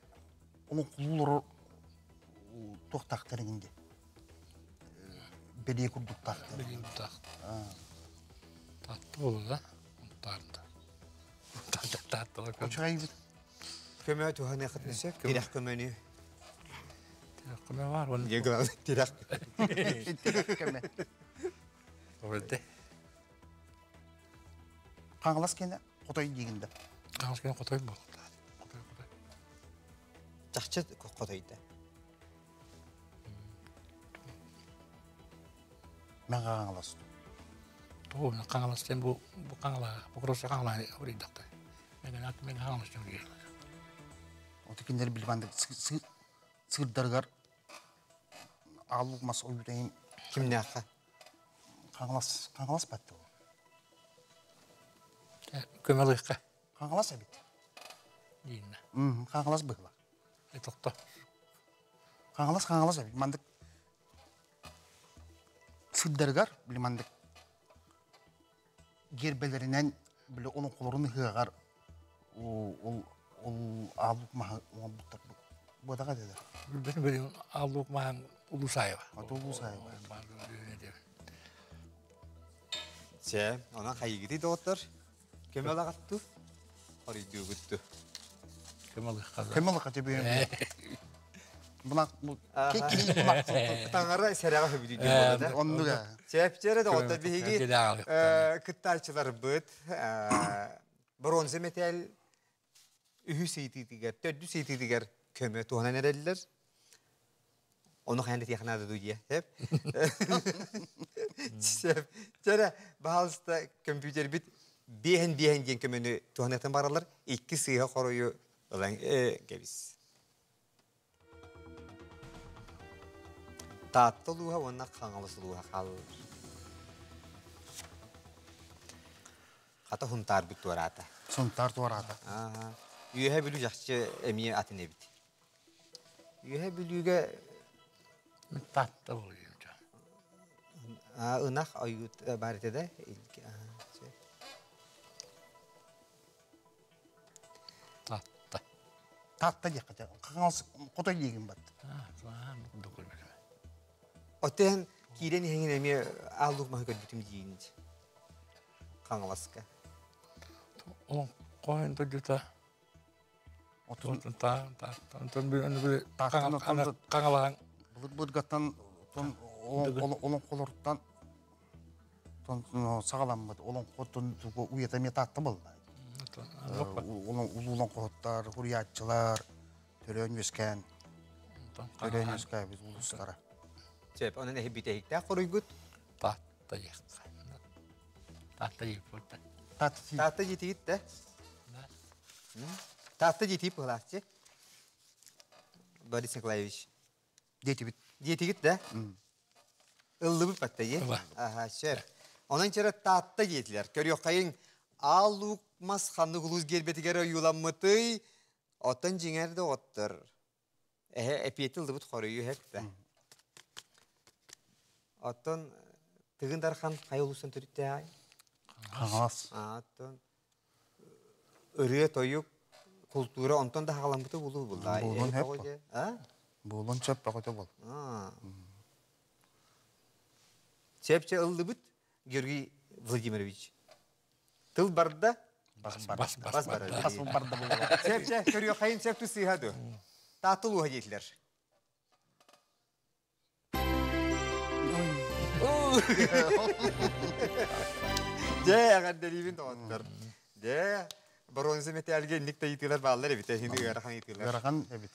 олоҥхолуулар туохтаахтар иҥин дии. Бэлиэ курдуктаах. Бэлиэ курдуктаах. Таатта буолла. Онтаарда. Тааттала Очурайбыт. Көмө туһаныахытын сөп. Тирэх көмөнү. Тирэх көмө бар. Е главное тирэх. Тирэх көмө. Олды. Қаңлас кені қотой дегенді. Қаңлас кені қотой болды. Қотой, қотой. Чахчы қотойды. Мен қаңлас. Тоғу, мен қаңлас ден бұл қаңла, бұл құрысы қаңла орейдіқты. Мен аты мен қаңлас ден орейдіқты. Оты киндер билбанды сырдаргар алук мас ойбутайын. Кимнәхха? Қаңлас, қаңлас батты ол. Көмөлүккэ. Қаңлас әбит. Дейінна. Қаңлас бұғыла. Тоқта. Қаңлас, қаңлас әбит. Мандык сырдаргар билмандык гербелеринен биле onun колорун хыгар ол ол алук маха оңбуттар будаға деді. Билбетим бери алук махан Улусаева. Аты Улусаева. Че, онан хайыгыты доғыттар. Көмө алағатту. Хорыйду күттү. Көмө Көмө тебе. Буна бу кекки буна. Таңара сәрәгә хөбүдү дип Оннуга. Чепчере доғыттар биһиги кыттаачылар быт. Бронза металл үһү сейтитигер, төрдү сейтитигер көмө туһанан эреллер. Оны хайны тияхнада дуйя, хеп. Чеп, чere баалыста компьютер бит биһен биһен диэн көмөнү туһанatan баралар, икки сыйха хорою ылан кебис. Тааттылууха уонна хаҥалысылууха хааллар. Хата хунтаар бит туораата. Сунтар туораата. Үөһэ бүлүү жахчы эмиэ атын эбит. Үөһэ бүлүүгэ Таатта болуйум. Ынах ойут бар этэ да. Таатта. Таатта диэххэ. Қаңалас қотой диэгин бат. Отен киирен иһэҥин эмиэ ааллук маһы көрбүтүм диин. Хаҥаласка. Олон қойын дойдута. Отун та та онтон бир аны бир қаңалаң. Бұлыт-бұлытгаттан тон олон қолорттан тон сағаламмыт олон қотон уята ме таатты болла. Олон улуулан қоттар, хуриятчылар, төрөн өскен, төрөн өскен biz улустара. Чеп, онан эһи битехикте хоруйгут. Таатта яқ. Таатта жеп. Таатта Таатта жетигит да. Таатта жетип пылаачы. Борис Николаевич. Детибит. Жетигит да? Ыллыбыт батта е. Аха, шер. Онан чера таатта жетилер. Көрүөх кайын алук мас ханны улус гербетигер юламмытый. Оттан жиңерде оттыр. Эхе эпиети ыллыбыт хорую хепте. Оттон тыгын дархан кай улустан төрүттэ ай? Қаңалас. Оттон ырыа тойук культура онтон да хагаламбыты булу булла. Булун хеп. А? Булун чөп бакыты бол. Чепче ыллыбыт Георгий Владимирович. Тыл барда бас бар. Бас бас бар. Бас барда булла. Чепче көрүө хайын чеп тусыйхаду. Татыл уха дейтилер. Же, ағар тоғыттар. Же, бронза металлге ник та баллар эбит, хинди ыарахан ыйтыылар. Ыарахан эбит.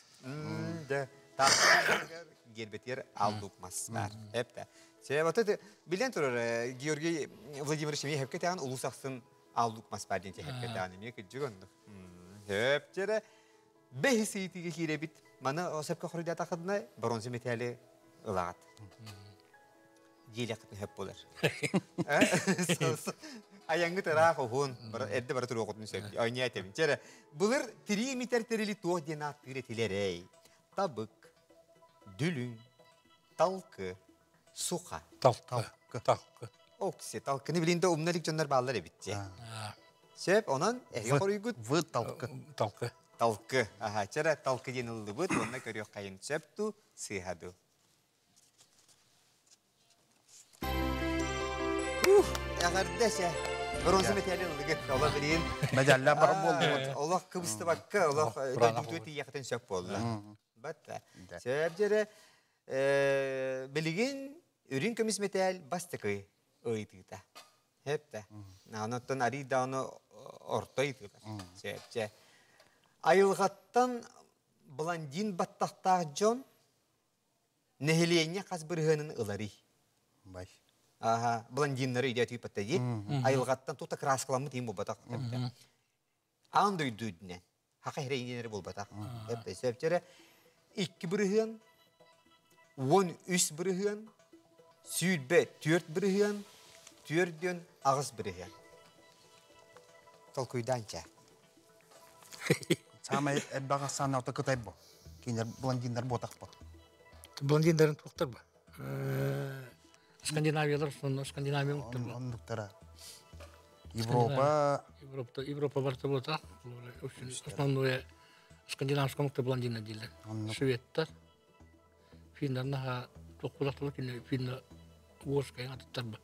Же, татыл гербетер алдук мас бар. Эпте. Се, вот это билен турар Георгий Владимирович ми хепке таган улус аксын алдук мас бар ден хепке таган эми күжүгөн. Хеп жере бехи ыйтыга киребит. Мана осепке хорыда тахыдна бронза металли ылагат. Желе кытын хөп болар. Аяңгы тараах оһун, эрде бара туруоҕутун сөп. Ойнуя этебин. Чere, былыр тирии митер терили туох диэн ааттыыр этилерей. Табык, дүлүң, талкы, суха. Талкы. Талкы. Окси, талкыны билинде умналик дьоннор бааллар эбитчи. Сөп, онон эһиги хоруйгут. В талкы. Талкы. Талкы. Аха, чere талкы диэн ыллыбыт, онно көрүөх хайын сөпту, сыыхаду. Эҕэрдэ чэ. Бронза металли ыллыгыт. Ола билин. Медаллар бар буоллубут. Олох кыбыстыбакка, олох дойдутугар тиийэхтин сөп буолла. Батта. Сөп дьэрэ билигин үрүҥ көмүс мэтээл бастакы ыйытыыта. Хепте. Онтон арый даҕаны орто ыйытыылар. Сөпчэ. Айылҕаттан блондин баттахтаах дьон нэһилиэнньэ хас бырыһыанын ыларый? Бай. Аха, блондиннары идея түйпэтте дии. Айылҕаттан тута краскаламмыт иин буолбатах. Аан дойду үрдүнэн. Хака хирэйиннэри буолбатах. Сөпчөрө 2 бырыһыан, 13 бырыһыан, 24 бырыһыан, 48 бырыһыан. Толкуйдаан чэ. Самай элбэх ахсааннаах Кытай бу. Кинилэр блондиннар буотахпыт. Блондиндарын туохтар ба? Скандинавиялар сонно Скандинавия муктар ба. Оннуктара. Европа Европа Европа барта буота. Основное скандинавском мукта блондина дииллэр. Шведтар. Финнар наха тохпулахтылар кинилэр финна уоскайын атыттар ба.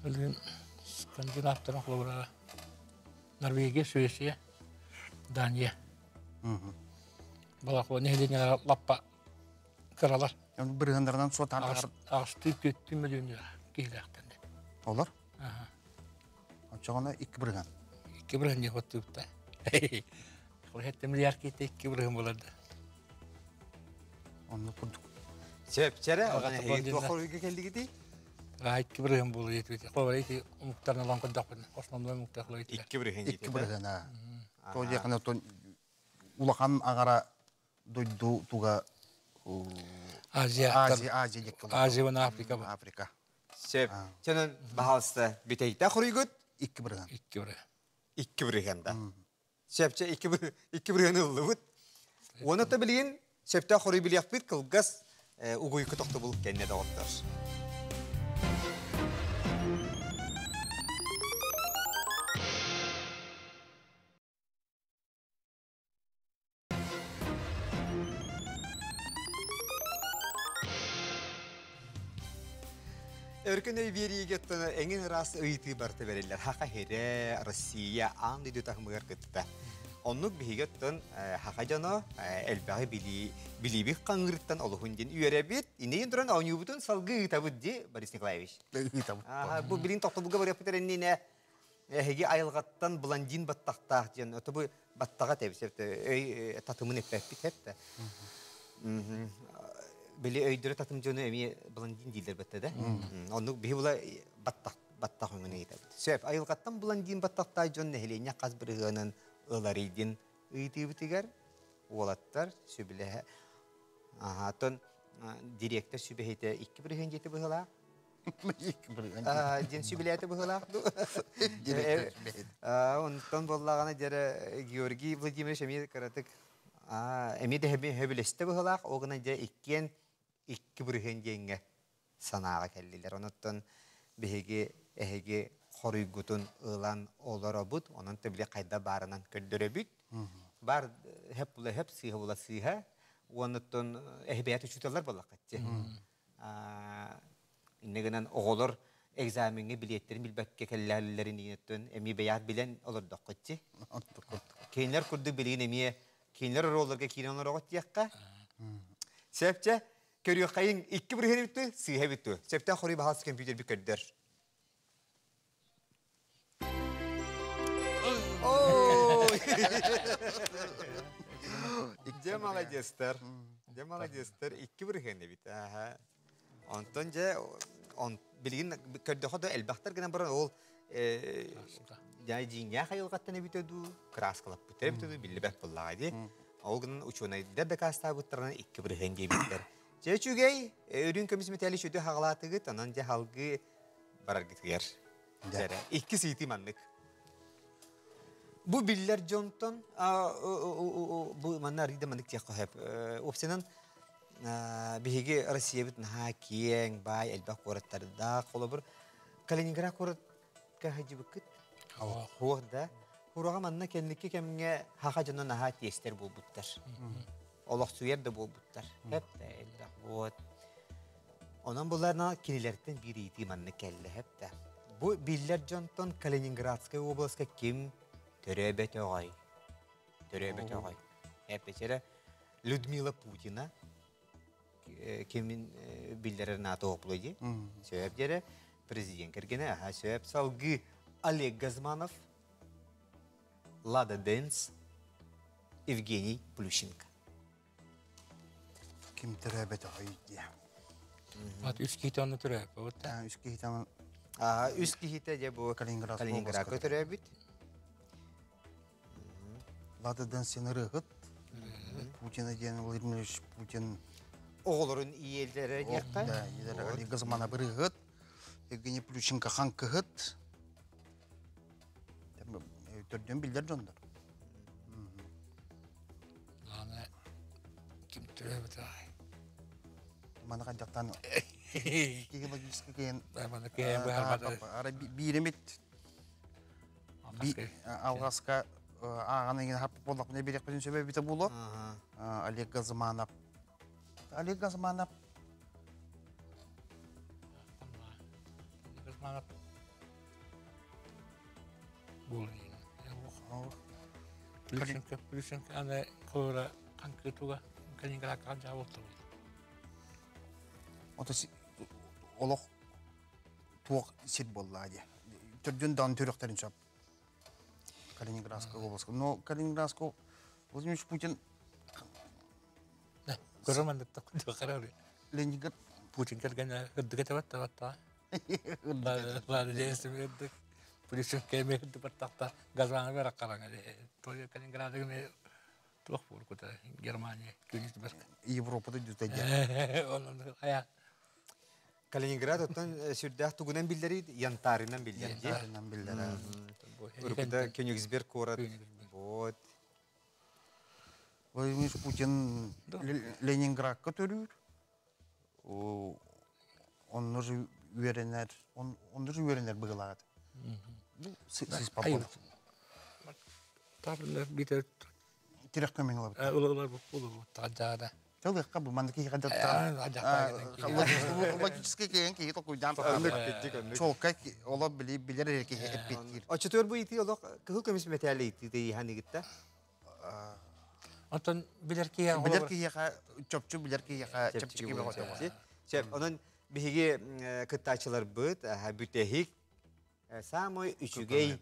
Билигин скандинавтар холобура Норвегия, Швеция, Дания. Балахуа нэһилиэнньэлэр лаппа кыралар. Бырыһындарынан суотаан Аҕыстыы түөттүү мөлүйүөн киһилээхтэр. Олор? Оччоҕуна икки бырыһан. Икки бырыһан диэн хоттуубута. Хэтте миллиард киһитэ икки бырыһан буолар да. Оннук курдук. Сөп, чэрэ, туох хоруйга кэллигитий? Икки бырыһан буолар диэтибит. Холобура ити омуктарынан ылан көрдөхпүнэ, основной омуктар Икки бырыһан Икки бырыһан, аа. То диэхинэ улахан аҕара дойду туга Азия, Азия, Азия диэки Азия уонна Африка. Африка. Сөп. Чөнөн баһаалыста бүтэйдэ хоруйгут? Икки бырыһан. Икки бырыһан. Икки бырыһан да. Сөпчө икки бырыһан ыллыбыт. Уонна та билигин сөптөөх хоруй билиэхпит кылгас угуйку тохтобул кэннэ доҕоттор. Өркөн өй биэриигэ эҥин ыраас ыйытыы барыта бэриллэр. Хаха хирэ, Россия аан дойду таһымыгар кытта. Оннук биһиги оттон хаха дьоно элбэҕи билии билиибит хаҥырыттан олуһун диэн үөрэбит. Иннигин туран оонньуубутун салгыы ыытабыт дии, Борис Николаевич. Ыытабыт. Бу билин тохтобулга барыахпыт эрэннине эһиги айылҕаттан блондин баттахтаах диэн ото бу баттаҕа тэбис өй татымын эппэппит эптэ били өйдөрө татым дьону эмиэ блондин дииллэр бэтте да оннук биһи була баттах баттах өҥүн ыйытабыт сөп айылҕаттан блондин баттахтаах дьон нэһилиэнньэ хас бырыһыанын ыларыйдин ыйытыыбытыгар уолаттар сүбэлэһэ аһаатон директор сүбэһитэ икки бырыһыан диэти быһылаах Диэн сүбэлээтэ быһыылаах дуу? Онтон буоллаҕына дьэрэ Георгий Владимирович эмиэ кыратык эмиэ да сөбүлэстэ быһыылаах. Ол гынан дьэ иккиэн икки бырыһыан диэҥҥэ санааҕа кэллилэр. Онуттан биһиги эһиги хоруйгутун ылан олоробут. Онон били хайда баарынан көрдөрөбүт. Бар хөп була хөп, сыыһа була сыыһа. Уонуттан эһи бэйэт учууталлар буоллаххыт. Инньэ гынан оҕолор экзамеҥҥа билиэттэрин билбэккэ кэллэллэрин иһиттэн эмиэ бэйэҕит билэн олордоххут дии. Кинилэр курдук билигин эмиэ кинилэр оруолларга киирэн олороҕут диэххэ. Сөпчэ, көрүөххэйиҥ икки бырыһыан бүттү, сыыһа бүттү. Сөптөөх хоруй баһаас компьютербит көрдөр. Дьэ молодецтар. Дьэ молодецтар. Икки бырыһыан эбит. Онтон дьэ билигин көрдөхө да элбэхтэр гынан баран ол дьиҥнээх айылҕаттан эбитэ дуу, кырааскалаппыттар эбитэ дуу биллибэт буоллаҕа дии. Ол гынан учуонайдар дакаастаабыттарынан икки бырыһыан диэбиттэр. Дьэ үчүгэй, үрүҥ көмүс мэтээли сүдү хаҕалаатыгыт, онон дьэ халгыы бараргытыгар. Дьэрэ. Икки сыйытыы маннык. Бу биллэр дьонтон бу манна арыйда маннык диэххэ сөп. Уопсайынан биһиги Россиябыт наһаа киэҥ, баай, элбэх куораттардаах. Холобур, Калининград куоратка сылдьыбыккыт? Хуох да. Хураҕа манна кэнники кэмҥэ хаха дьоно наһаа тиэстэр буолбуттар. Олохсуйар да буолбуттар. Хэп да элбэх. Вот. Онон буларна кинилэртэн биир ыйытыы маннык кэллэ хэп да. Бу биллэр дьонтон Калининградскай областка ким төрөөбөтөҕөй? Төрөөбөтөҕөй. Эппечерэ Людмила Путина кимин биллэрэр НАТО оплой ди. Сөп дьэрэ президент кэргэнэ аха сөп салгыы Олег Газманов, Лада Дэнс, Евгений Плющенко. Ким төрөөбөтөҕөй диye. Ат үс киһи онно төрөөбүт. Үс киһи онно Үс киһитэ дьэ бу Калининградка төрөөбүт. Лада Дэнсин ырыһыт. Путина диэн Владимир Путин оҕолорун ийэлэрэ диэххэ. Да, ийэлэрэ Олег Газманов ырыһыт. Евгений Плющенко хан кыһыт. Төрдүөн биллэр дьоннор. Аны ким төрөөбүт аай. Маны хайдахтан киһи киһин Маны киһи быһарбата. Ара бииремит алғаска ааҕан игин хаппыт буоллахпына бириэхпитин сөбө эбитэ буолуо. Олег Газманов. Олег Газманов. Газманов. Буолун. Плющенко, Плющенко аны кора канкытуга Калининградка канча болду. Ото олох туох сир буолла дии. Төрдүн даҕаны төрүөхтэрин сөп. Калининградская область. Но Калининградская Владимир Путин Көрөмөн да Ленинград Путин кэргэнэ ырдык этебет табатта. Лады Плющенко эме баттахта газаны бера караңа. Той Калининградыгы туох бууркута Германия Кёнигсберг. Европада дүтәдә. Онон ая Калининград оттон сүрдээх тугунан биллэри янтарынан биллэр. Янтарынан биллэр. Уруккута Кёнигсберг куорат. Вот. Владимир Путин Ленинградка төрүүр. Онно же үөрэнэр, онно же үөрэнэр быгылаат. Сис папа. Табылар битер Тирэх көмөң ылабыт. Ылылар бу таджаада. Тылыхка бу маннык киһи логический киһи киһи толкуйдаан чолка оло били билер эрэ киһи эппиттиир. Оччотугар бу ити олох кыһыл көмүс мэтээлэ итии ханыгытта. Онтон билер киһи билер киһиэхэ чопчу билер киһиэхэ чэпчэки бөҕөтө. Сөп, онон биһиги кыттааччыларбыт бүтэһик самый үчүгэй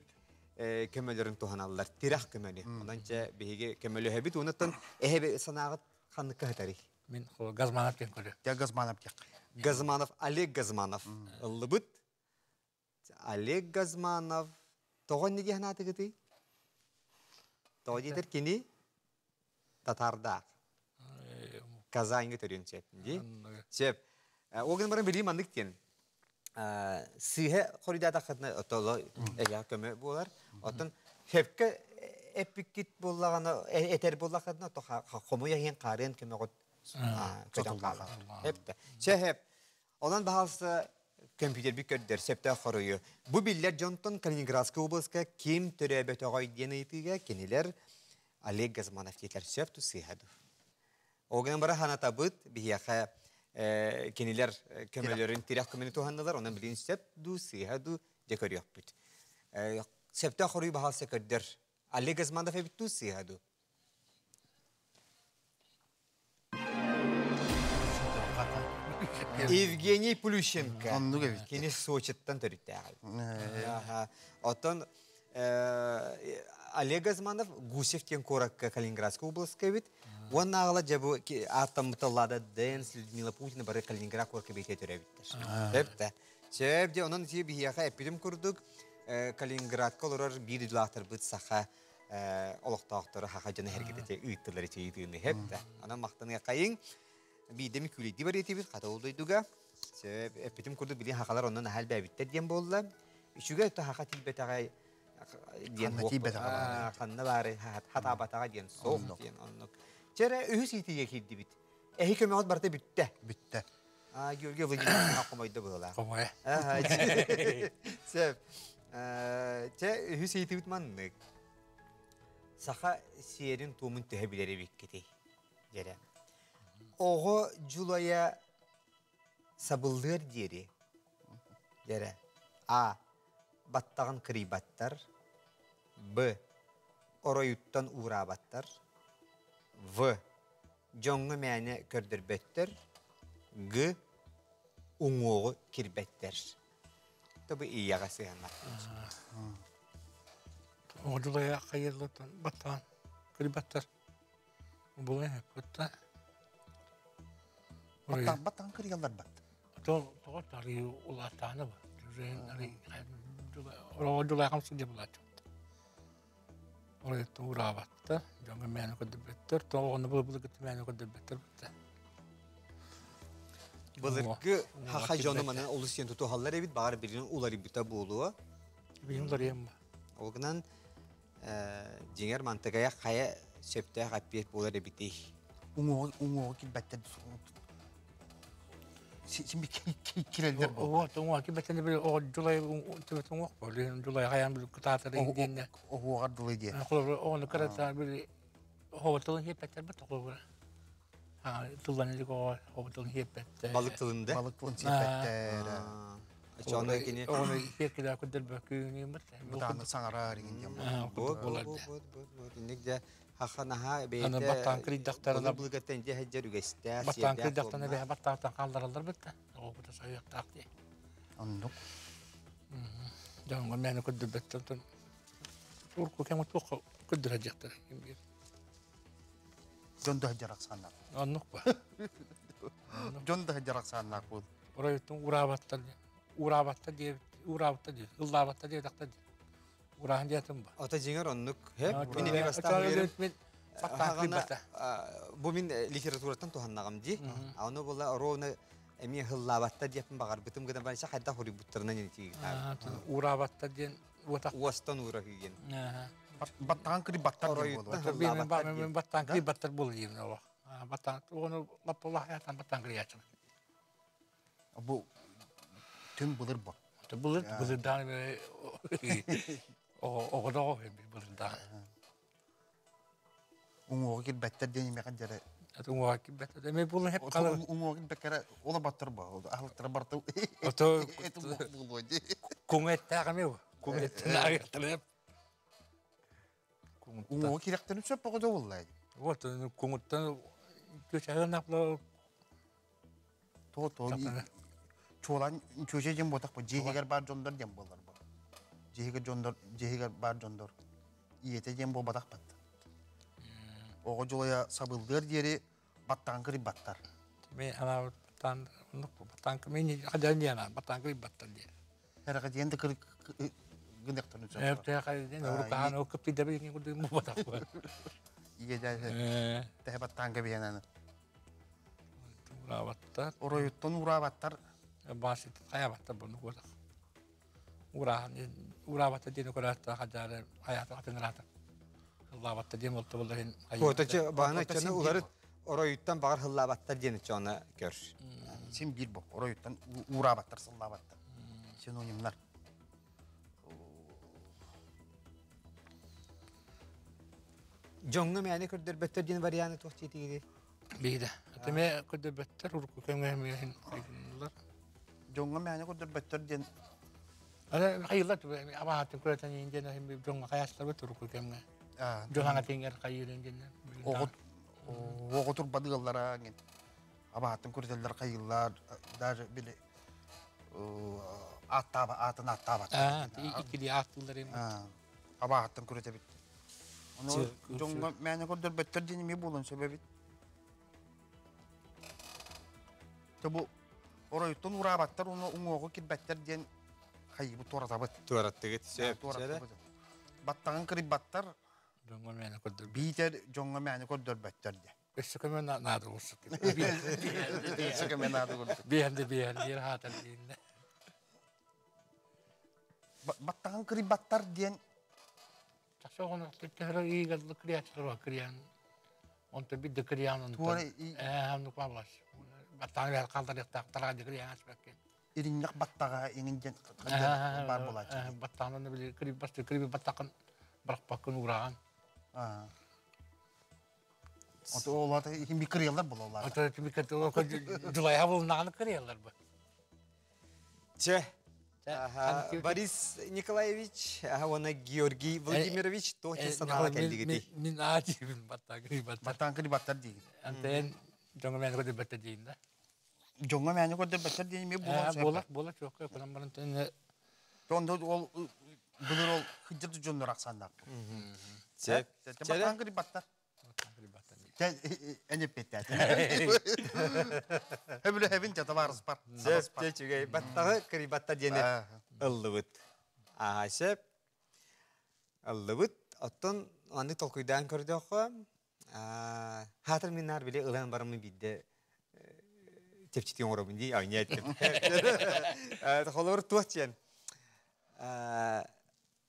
көмөлөрүн туһаналлар, тирэх көмөнү. Онон чэ биһиги көмөлөһөбүт, онуттан эһэби санааҕыт ханныкка хатарый? Мин Газманов диэн көрү. Я Газманов диэх. Газманов, Олег Газманов. Ыллыбыт. Олег Газманов тоҕо инни диэн аатыгытый? Тоҕо диэтэр кини татардаах. Казаньга төрүөн сөп. Ди? Сөп. Ол гынан баран билии маннык диэн. Сыыһа хоруйдаатаххытына отоло эһиэхэ көмө буолар. Оттон сөпкө эппиккит буоллаҕына этэр буоллаххытына то хомуйа иһин хаарыан көмөҕүт көтөн хаалар. Эптэ. Сөп. Онон баһалса компьютербит көрдөр сөптөөх хоруйу. Бу биллэр дьонтон Калининградскай областка ким төрөөбөтөҕөй диэн ыйытыыга кинилэр Олег Газманов диэтилэр сөп ту сыыһа ду. Ол гынан бара ханатабыт биһиэхэ кинилэр көмөлөрүн тирэх көмөнү туһаннылар, онон билин сөп ду сыыһа ду дьэ көрүөхпүт. Сөптөөх хоруй баһалса көрдөр. Олег Газманов эбит ду сыыһа ду. Евгений Плющенко. Оннук эбит. Кини Сочиттан төрүттээҕи. Оттон Олег Газманов Гусев диэн куоракка Калининградскай областка эбит. Уонна аҕала дьэ бу ааттаммыта Лада Дэнс, Людмила Путина бары Калининград куоракка бэйэтэ төрөөбүттэр. Сөп Сөп дьэ онон ити биһиэхэ эппитим курдук Калининградка олорор биир идэлээхтэрбит саха олохтоохторо хаха дьоно эргитэ ыыттылар ити ыытыыны хэп Анан махтаныаххайыҥ. Биирдэми күлүйди бар этибит хата ол дойдуга. Сөп эппитим курдук билин хахалар оннун аһал бэбиттер диэн буолла. Үчүгэй то хаха тиийбэтэҕэ диэн ханна баары хатаабатаҕа диэн суох диэн оннук. Чэрэ үһүс иитиигэ киирдибит. Эһи көмөҕүт барыта бүттэ. Бүттэ. Георгий Владимирович хомойдо быһыылаах. Хомойа. Сөп. Чэ үһүс ыйытыыбыт маннык. Саха сиэрин-туомун төһө билэр эбиккитий? Дьэрэ. Оҕо дьулайа сабыллыар диэри. Дьэрэ. А. Баттаҕын кырыйбаттар. Б. Оройуттан уураабаттар. В. Дьоҥҥо мээнэ көрдөрбөттөр. Г. Уҥуоҕу кирбэттэр. Тобу ийэҕэ сыһыаннах. Оҕодулайа хайырлаттан баттаан кырбаттар. Булай кытта. Баттаан баттаан кырыйаллар бат. Тоҕо тарыы улаатааны ба. Оҕодулай хамсы деп булааччы. Оройуттан ураабатта, дьоҥҥо мээнэ көрдөрбөттөр, тоҕо ону былы-былыргыта мээнэ көрдөрбөттөр бутта. Былыргы хаха дьону манан олус диэн тутуһаллар эбит, баҕар билигин уларыйбыта буолуо. Билигин уларыйан ба. Ол гынан дьиҥэр мантыгайа хайа сөптөөх эппиэт буолар эбитий? Уҥуоҕу уҥуоҕу килбэттэр син кирэллэр бу. Уот уҥуох килбэттэр били оҕо дьулай төбөт уҥуох бу. Дьулай хайаан били кытаатар диэннэ. Оһуоҕар дылы диэн. Холобур оҕону кырата били оҕо тылын хиэппэттэр бит холобура. Тыллан илик оҕо оҕо тылын хиэппэттэр. Балык тылын да? Балык тылын сиэппэттэр. Очоно кини оҕону хиэккилээ көрдөрбөккүн Бутааны саҥарар иҥин диэн. Бу бу бу бу инник дьэ Хаха наһаа Аны бэйэтэ баттаан кырыйдахтарына былы-былыгаттан дьэ сылдьар үгэстээх, баттаан сиэрдээх кырыйдахтарына туомнаах. бэһэ баттаахтан хааллараллар бытта. Оҕобута сайыахтаах дии. Оннук. Дьоҥҥо мээнэ көрдөрбөттөр тон урукку кэм туохха көрдөрө дьахтар Дьон да дьарахсааннаах. Оннук ба. Дьон да дьарахсааннаах буол. Оройуттан ураабаттар ураабаттар диэбит ураабаттар диэбит ыллаабаттар диэтэхтэр Ураһан диэтим ба. Ата дьиҥэр оннук. Мин эмиэ бастаан билэрим. Бу мин литератураттан туһаннаҕым дии. Аны була ровно эмиэ хыллаабаттар диэппин баҕарбытым гынан баран хайдах уруйбуттарынан итиигитаабыт. Ураабаттар диэн уотах. Уостан уура күйген. Баттаан кырбаттар диэн буолуо. Баттаан кырбаттар буолуо диэн олох. Баттаан ону лаппалаах ятан баттаан кырыйааччы. Бу түн былыр бу. Былыр былырдаан оҕодоҕо былырдаан. Уҥуоҕу кирбэттэр диэн имэҕин дьэрэ. Уҥуоҕу кирбэттэр. Эми булun hep kalır. Уҥуоҕу кирбэккэрэ ола баттар бу. Аһылыктара барты. Ото куҥ эттээх эми бу. Куҥ эттэн агыттар. Уҥуоҕу кирэхтэрин сөп оҕо буолла. Вот куҥуттан көчәһөн апла То то чуолан чүөчэ диэн буотах бу дьиэһигэр баар дьоннор диэн буолар бу. Дьиэһигэр дьоннор дьиэһигэр баар дьоннор ийэтэ диэн буолбатах бат. Оҕо дьулайа сабыллыар диэри баттаан кырыйбаттар. Мен ана баттаан баттаан мен хадан диэн баттаан кырыйбаттар диэн. Эрэҕэ диэн да кыр гыныахтарын сөп. Эптэ хайден урукаан ол кыптыйда билген курдук буолбатах бу. Ийэ тэһэ баттаан кэбиһэн Ураабаттар. Оройуттан ураабаттар. Бас хайабаттар буну курдук. Ураан ураабаттар диэн көрөөттө хадары хаята атыҥыраата. Хыллаабаттар диэн болта болларын. Оточу баана чаны уларыт оройуттан баҕар хыллаабаттар диэн чона көр. Син биир бу оройуттан ураабаттар сыллаабаттар. Синонимнар. Дьоҥҥо мээнэ көрдөрбөттөр диэн варианы туох диэтигири? Биирэ. Атыме көрдөрбөттөр урукку кэмҥэ эмиэ Дьоҥҥо мээнэ көрдөрбөттөр диэн Аны хайыллар абаһатын көрөтөн диэн дьоҥҥо хайастарбыт урукку кэмҥэ. Дьон хаҥа тиҥэр хайыырын диэн. Оҕо турбадыаллара абаһатын көрөтөллөр хайыыллар даже били ааттааба аатын ааттаабат. Иккили ааттыыллар эми. Абаһаттан көрөтөбүт. Ону дьоҥҥо мээнэ көрдөрбөттөр диэн эмиэ буолуон сөп эбит. Бу оройуттан ураабаттар уонна уҥуоҕу кирбэттэр диэн хайыбыт туоратабыт. Туораттыгыт сөп. Баттаҕын кырыйбаттар. Дьоҥҥо мээнэ көрдөрбөттөр. Биитэр дьоҥҥо мээнэ көрдөрбөттөр диэн. Өссө көмө наада болсун. Өссө көмө наада курдук. Биһэн де биһэн биир хаатар дииннэ. Баттаҕын кырыйбаттар диэн Чахчы оҕону төһөрө иигэллы кырыйааччылар кырыйан онто бидде кырыйан онтон ээ оннук баалас. Баттаҕын бэһэр хаалдарыахтаах тараҕа кырыйан аспаккын. Иринньэх баттаҕа иҥин диэн баар буолааччы. Баттаҕын онно били кырыйбат кырыйбат баттаххын бырахпаккын уураҕан. Ото олата хим кырыялар булалар. Ото кими кырыялар дулайа булнаҕаны кырыялар бу. Чэ. Борис Николаевич уонна Георгий Владимирович туох санаала кэллигитий? Мин аа диибин баттаан кырыйбаттар. Баттаан кырыйбаттар диигин. Антен дьоҥҥо мээнэ көрдөрбөттөр диигин да. Дьоҥҥо мээнэ көрдөрбөттөр диэн эмиэ буолуон сөп. Буолар, буолар чуокка кунан баран тэнэ Онно ол былыр ол хыдьыр дьоннор ахсааннаах. Сөп. Баттаан кырыйбаттар. Эн эппиэттээтин. Өбүлэһэбин дьэ табаарыспар. Сөп, үчүгэй. Баттаҕы кырыйбатта диэни ыллыбыт. Аа, сөп. Ыллыбыт. Оттон маннык толкуйдаан көрдөххө, хаатыр миннаар били ылан бараммын биирдэ чэпчэтии оҥоробун дии, аня эттим. Холобур туох диэн.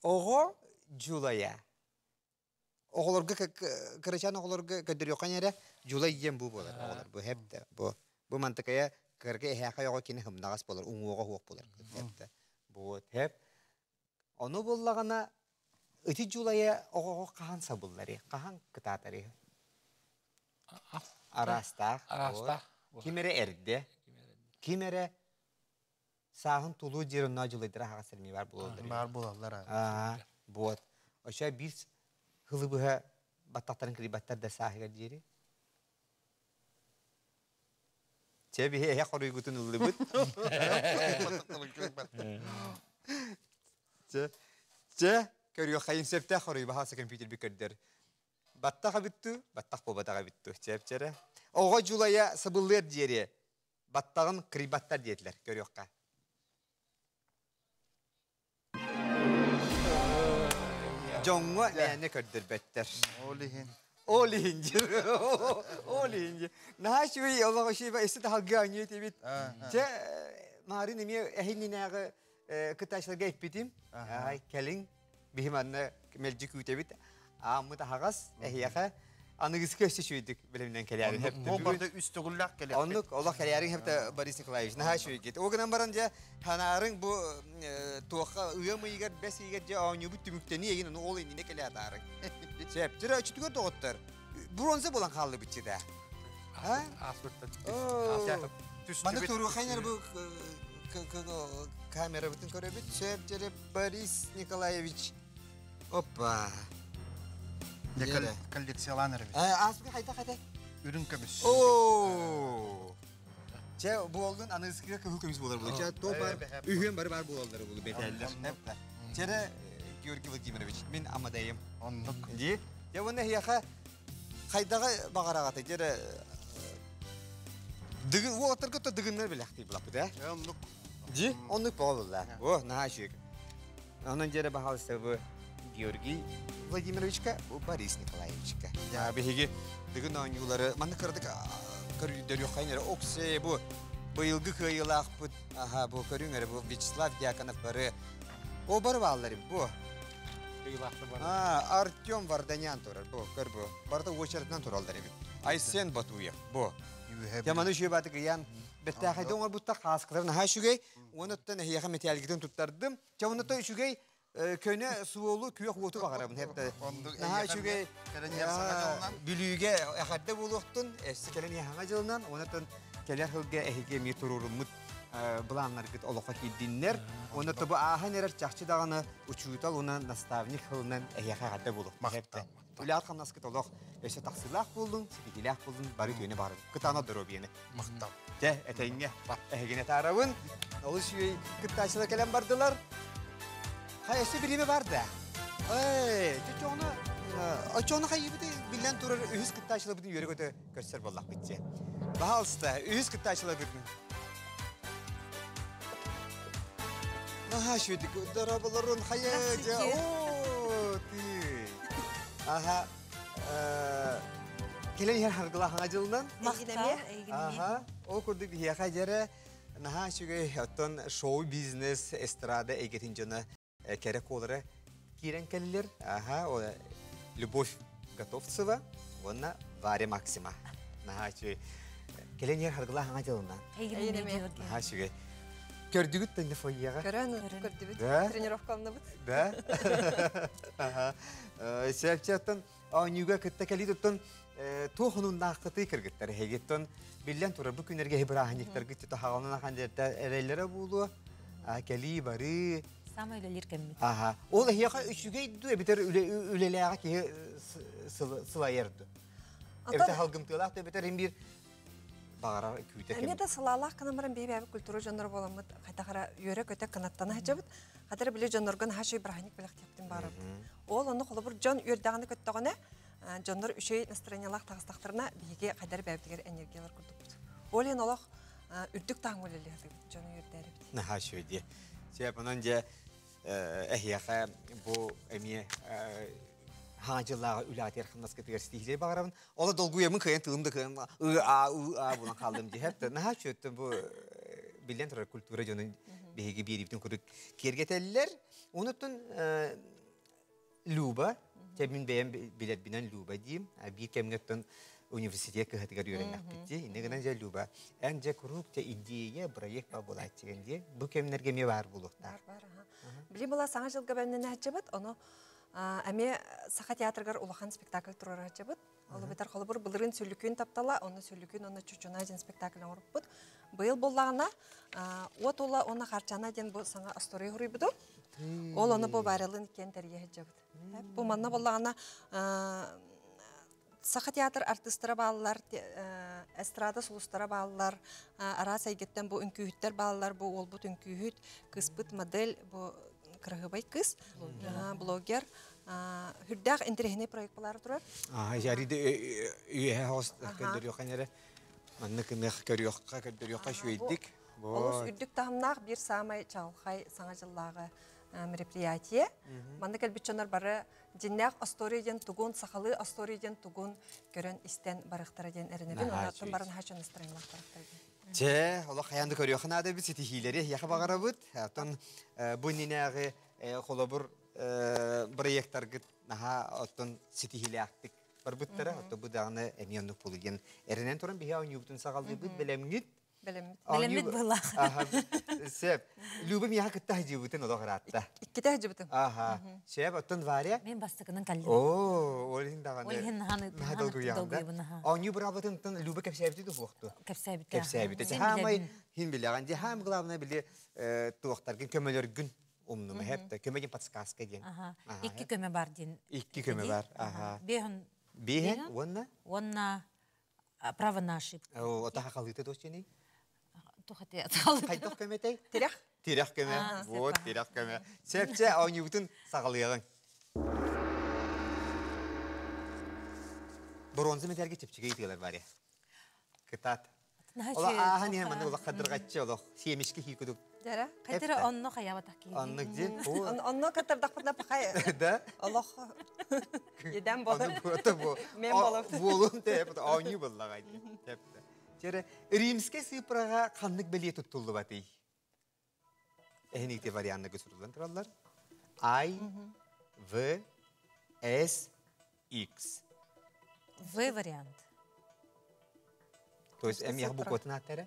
Оҕо дьулайа оҕолорго кырачаан оҕолорго көрдөрүөххэ эрэ дьулай диэн бу буолар оҕолор бу хэптэ бу бу мантыкайа кырга эһээхэй оҕо кини хымнаҕас буолар уҥуоҕа суох буолар хэптэ бу хэп ону буллаҕына ити дьулайа оҕоҕо хаһан сабыллары хаһан кытаатары араастаах араастаах ким эрэ эрдэ ким эрэ сааһын тулуу диир онно дьулайдара аһаҕас сэрмии баар буолаллар баар буолаллар аа вот оча биир хылы быһа баттахтарын кырыйбаттар да сааһыгар диэри чэ биһи эһэ хоруйгутун ыллыбыт чэ чэ көрүөххэйин сөптөөх хоруй баһааса компьютерби көрдөр баттах эбитту баттах буолбатах эбитту чэпчэрэ оҕо дьулайа сабыллыар диэри Баттаҕын кырыйбаттар диэтилэр, көрүөххэ. Дьоҥҥо мээнэ көрдөрбөттөр. Ол иһин. Ол иһин диир. Ол иһин диир. Наһаа үчүгэй олох үчүгэй өссө таһалгыы оонньуу этибит. Чэ, Маарин эмиэ эһиннинээҕи кытааччыларга эппитим. Кэлиҥ, биһи манна мэлдьи күүтэбит. Ааммыт аһаҕас, эһиэхэ аныгыскы өссө үчүгэйдик бэлэмнэн кэлээри хэптэ. Ол барда үс төгүллээх кэлиэхпит. Оннук олох кэлээриҥ хэптэ Борис Николаевич. Наһаа үчүгэйгит. Ол гынан баран дьэ ханаарыҥ бу туохха ыам ыйыгар бэс ыйыгар дьэ оонньуубут түмүктэнии эгин ону ол иннинэ кэлэ атаарыҥ. Сөп. Дьэ өчүтүгэр доҕоттор бронза буолан хааллыбыт да. Маны туруохайнар бу камерабытын көрөбүт. Сөп дьэ Борис Николаевич Опа. Коллекциялаан эрэбит. Ааспыт хайдах этэ? Үрүҥ көмүс. Оо. Чэ, буолдун аныгыскыга кыһыл көмүс буолар буолар. Чэ, то бар үһүөн бары бар буолаллар буолу бэтэллэр. Чэрэ Георгий Владимирович, мин амадайым. Оннук. Ди. Я уонна эһиэхэ хайдаҕы баҕараҕата дьэрэ дыгын уолаттарга то дыгыннар билэхтии булаппыт э? Оннук. Ди, оннук буолла. О, наһаа үчүгэй. Онон дьэрэ баһаалыста бу Георгий Владимировичка, бу Борис Николаевичка. Биһиги дыгын оонньуулары маннык кыратык көрдөрүөххэйин эрэ оксе бу быйылгы кыайыылаахпыт аха бу көрүҥ эрэ бу Вячеслав Дьяконов бары о бары бааллар бу А, Артем Варданян турар бу көр бу барыта уочаратынан тураллар эбит Айсен Батуев бу Яманы үчүгэй ыйан бэртээхэйдэ оҥорбуттар хааскалар наһаа үчүгэй Онуттан эһиэхэ мэтээлгитин туттардым. Чэ, онуттан үчүгэй көнө суолу күөх уоту баҕарабын. Наһаа үчүгэй Бүлүүгэ эҕэрдэ буолуохтун, эссе кэлэн иһаҥа дьылынан, онуттан кэлэр сылга эһиги эмиэ туруоруммут былааннаргыт олоххо киирдиннэр. Онно бу ааһан эрэр чахчы даҕаны учуутал уонна наставник сылынан эһиэхэ эҕэрдэ буолуохтун. Үлэҕит хамнаскыт олох өссө тахсыылаах буоллун, ситиһиилээх буоллун, бары үтүөнү баҕарабын. Кытаанах доруобуйаны. Махтал. Дьэ, этэҥҥэ. Эһигини таарабын. Олус үчүгэй кыттааччылар кэлэн бардылар. Хайа, өссө бириэмэ бар да. Эй, чочоҕуна, оччоҕуна хайыыбыты биллэн турар үһүс кыттааччыларбытын үөрэ-көтө көрсөр буоллахпыт дьэ. Баһаалыста, үһүс кыттааччыларбытын. Наһаа үчүгэйдик дорооболорун хайа дьэ, оо, тыы. Аха, кэлэн иһэр харгылаах хаҥа дьылынан. Махтал, Аха, ол курдук биһиэхэ дьэрэ наһаа үчүгэй оттон шоу-бизнес, эстрада эйгэтин дьоно кэрэ куолара киирэн кэллилэр. Аха, Любовь Готовцева уонна Варя Максима. Наһаа үчүгэй. Кэлэн иһэр харгылаах хаҥа дьылынан. Наһаа үчүгэй. Көрдүгүт да фойеҕа? Көрөн көрдүбүт. Тренировкаланабыт. Да? Аха. Сөпчөттөн оонньууга кытта кэлии туттан туох онуннааххытый кыргыттар эһигиттэн биллэн турар бу күннэргэ бырааһынньыктаргыт хаҕаланан ахан эрэллэрэ буолуо. Кэлии барыы. Самай үлэлиир кэммит. Аха. Ол эһиэхэ үчүгэй дуу эбэтэр үлэлээҕэ киһи сылайар дуу? Эбэтэр халгымтыалаах да эбэтэр им биир баҕарар күүтэ Эмиэ да сылаалаах гынан баран биһи культура дьонноро буоламмыт хайдах эрэ үөрэ-көтө кынаттана сылдьабыт. Хатара били дьоннорго наһаа үчүгэй бырааһынньык бэлэхтиэхпитин баарабыт. Ол онно холобур дьон үөрдэҕинэ көттөҕүнэ дьоннор үчүгэй настроениялаах таҕыстахтарына биһиги хайдар бэйэбитигэр энергиялар курдукпут. Ол иһин олох үрдүк таһымҥа үлэлии сатыыбыт дьону үөрдээрибит. Наһаа үчүгэй дии. Сөп, онон дьэ эһиэхэ бу эмиэ хаадьылааҕы үлэҕитигэр хамнаскытыгар ситиһиилэри баҕарабын. Ола долгуйаммын кыайан тылым да кыайан ы а ы а булан хааллым дии. Наһаа үчүгэттэн бу биллэн турар культура дьонун биһиги биэриибитин курдук киэргэтэллэр. Онуттан Люба, чэ мин бэйэм билэрбинэн Люба диим. Биир кэмҥэ оттон университет кыһатыгар үөрэннэхпит дии. Инньэ гынан дьэ Люба, эн дьэ куруук дьэ идея, проект баар буолааччыгын дии. Бу кэмнэргэ эмиэ баар буолуохтаах. Бар, бар, аха. Били була саҥа дьылга бэлэмнэнээччибит, ону эмиэ Саха театрыгар улахан спектакль туруорааччыбыт. Ол эбэтэр холобур былырыын Сүллүкүүн таптала, онно Сүллүкүүн уонна Чучуна диэн спектакль оҥорбуппут. Быйыл буоллаҕына Уот ула уонна Харчана диэн бу саҥа остуоруйа суруйбутум. Ол ону бу Варялыын иккиэн тэрийэ сылдьабыт. Бу манна буоллаҕына Саха театр артыыстара бааллар, эстрада сулустара бааллар, араас эйгэттэн бу үҥкүүһүттэр бааллар, бу уолбут үҥкүүһүт, кыыспыт модель, бу кыраһыабай кыыс, блогер. Хүрдээх интэриэһинэй проект буолаары турар. Яриды үөһэ хоос көрдөрүөххэ эрэ. Маннык ыныах көрүөххэ, көрдөрүөххэ үчүгэйдик. Олус үрдүк таһымнаах биир саамай чаҕылхай саҥа дьыллааҕы мероприятие. Манна кэлбит дьоннор бары дьиннээх остуоруйа диэн тугун, сахалыы остуоруйа диэн тугун көрөн истэн барыахтара диэн эрэнэбин. Онон баран хаачан настроениялаах барыахтара диэн. Чэ, олох хайаан да көрүөххэ наада эбит ситиһиилэри эһиэхэ баҕарабыт. Оттон бу иннинээҕи холобур бырайыактаргыт наһаа оттон ситиһиилээхтик барбыттара. Оттон бу даҕаны эмиэ оннук буолуо диэн эрэнэн туран биһи оонньуубутун саҕалыыбыт бэлэмҥит. Бэлэммит. Бэлэммит быһылаах. Сөп. Люба миэхэ кытта сылдьыбытын олох ыраатта. Иккитэ сылдьыбытым. Аха. Сөп, оттон Варя? Мен бастакынан кэллим. Оо, ол иһин даҕаны. Ол иһин наһаа наһаа долгуйаҕын да. Оонньуу быраабытын Люба кэпсээбити туһуохту. Кэпсээбитэ. Кэпсээбитэ. Хаамай хин билэҕин. Дьэ хаам главное били туохтаргын көмөлөргүн умнума хэп көмө диэн подсказка диэн. Икки көмө бар диэн. Икки көмө бар. Аха. Бэһин. Бэһин уонна? Уонна право на ошибку. Ота хахалыыта туох дьиэний? Тухати Хайдах көмөтэй? Тирэх. Тирэх көмө. Вот, тирэх көмө. Сөпче оонньуубутун саҕалыаҕыҥ. Бронза медальга чэпчэки ыытыылар бар Кытаат. Ола ааһан иһэн маннык олох хадырҕаччы олох сиэмишки хии кудук. Дара. Хайдара онно хаябатах киһи. Оннук ди. Онно кытырдахпытына пахай. Да. Олох еден болар. Бу. Мен болом. Буолун те оонньуу боллаҕай ди. Тепте. Тере римскэй сыыппараҕа ханнык бэлиэ туттуллубатый? Эһиникти варианна көсүрүллэн тураллар. I, В, С, X. В вариант. То есть М я букватын аттара?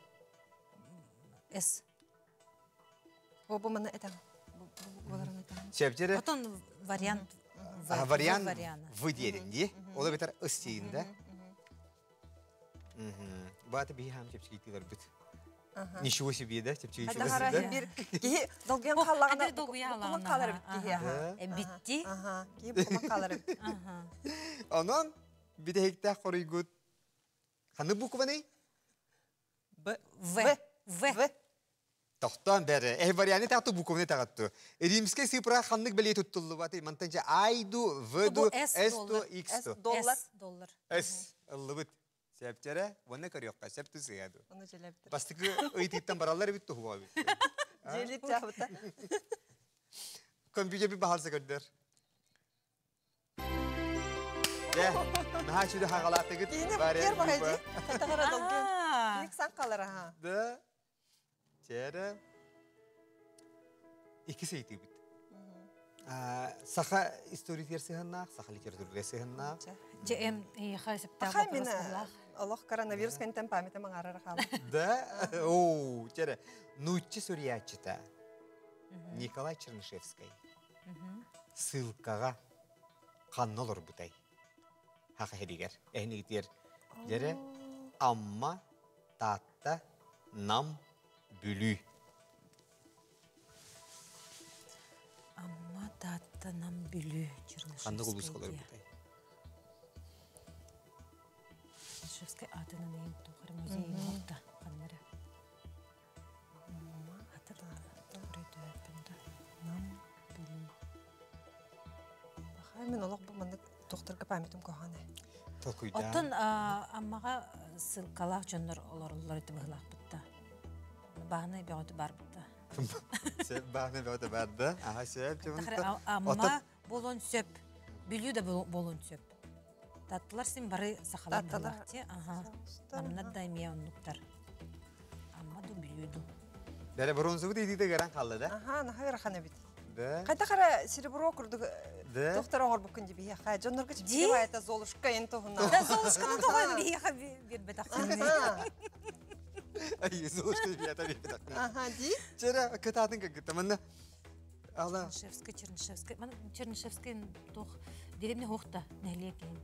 С. О, бу маны этем. Сөптері. Отон вариант В. Вариант В диэрин дии. Ол битер ыс дейін да. Бааты биһи хаам чэпчэкийтилэрбит. Ничего себе, да? Чэпчэки да? Бир киһи долгуйан хааллаҕына буккулан хаалар эбит киһи. Битти. Киһи буккулан хаалар эбит. Онон бүтэһиктээх хоруйгут ханнык букваный? Б. В. В. Тохтоон бэрэ. Э варианты таҕатту букваны таҕатту. Римскэй сыыпыра ханнык бэлиэ туттуллубатый? Мантан же I ду, В ду, S ду, X ду. Доллар. Доллар. S ыллыбыт. Септере, уонна көрүөххэ, сеп тусыа ду. Оны желебитир. Бастакы ыйтыттан бараллар эбит туһуга бит. Желип жабыта. Компьютер bir баһарса көрдөр. Дэ, наһаа чүдэ хагалаатыгыт. Киһини букер баһайди. Хатагара долгуйан. Киһи сан қалар аха. Да. Чээрэ. Икки ыйытыыбыт. Саха историятыгар сыһаннаах, саха литературыгар сыһаннаах. Дьэ эм эйиэхэ сөптөөх Аха мин олох коронавирус кэнтэн памятым аҥаарара хаалла. Да? Оу, чээрэ. Нуучча суруйааччыта Николай Чернышевскай ссылкаҕа ханна олорбутай? Хаха иһигэр, эһинигитигэр дьэрэ Амма, Таатта, Нам, Бүлүү. Таатта Нам Бүлүү Ханнык улууска Чернышевскай олорбутай? диye. Чернышевскай атынан ыйым тухары музейин орта ханнара. Атыр да. Нам Бүлүү. Баха мен олох бу маннык тохторго памятым кохана. Толкуйдаан. Оттон аммаға ссылкалаах дьоннор олороллор ити быһылаахпытта. Баһынай бөҕөтө барбытта. Сөп баһынай бөҕөтө барда. Аха сөп. Амма болон сөп. Бүлүү да болон сөп. Таттылар син бары сахалар буоллахти. Аха. Намнар да эмиэ оннуктар. Амма ду Бүлүү ду. Бәрі бронзовый дейді гаран қалды да? Аха, наха ырахан эбит. Да. Қайта қара серебро курдук Да. доктор оңор буккун диби ха. Жоннорго Ди? чипси это Золушка эн туһуна. Да Золушканы тоҕойм биһиэхэ биэрбэтэх. Ай, Золушка бията бията. Аха, ди. Чера кытатын кытта манна. Ала. Чернышевскай, Чернышевскай. Ман Чернышевскай тох деревня хохта нэһилиэк иһин.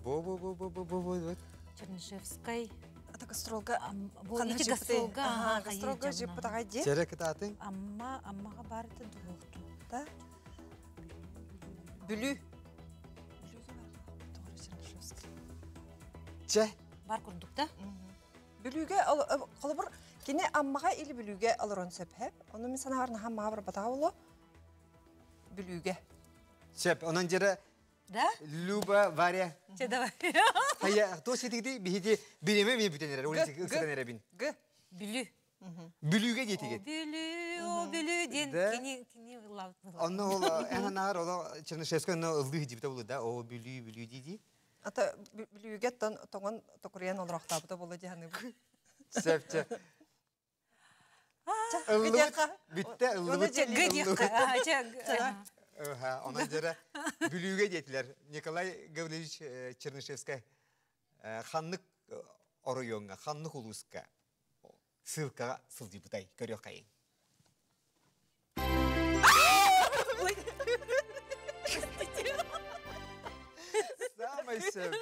Бо бо бо бо бо бо бо. Чернышевскай. Ата гастролга. Бу ити гастролга. Аха, гастролга жип тагай ди. Чера кытатын. Амма, аммаға барыты духту. Да. Бүлүү. Бүлүүгө Чернышевский. Че. Бар курдук да? Бүлүүгө холобур кини аммаға или бүлүүгө алырон сөп хеп. Оны мен санаар наха маабыр батаа боло. Бүлүүгө. Сөп, онон жера Да? Люба, Варя. Че давай. Хая, то сетигди биһиди биреме ми бүтенер, Г, ол ыксатан эребин. Г. Бүлүү. Бүлүүгө жетигет. Бүлүү, о бүлүү ден Да. кини кини лав. Онно ол эн анаар ол Чернышевскай онно ылды хижибите болу да, о бүлүү бүлүү диди. Ата бүлүүгө тон тоңон токуруян олорохтаабыта боло диханы. Сөп, че. Ыллыбыт, бүтте ыллыбыт. Г диэххэ. А, че. Ыха, онон жера бүлүүгө жетилер. Николай Гаврилович Чернышевскай ханнык оройонга, ханнык улуска ссылкага сылдыбытай көрө кайын. Самый сөп.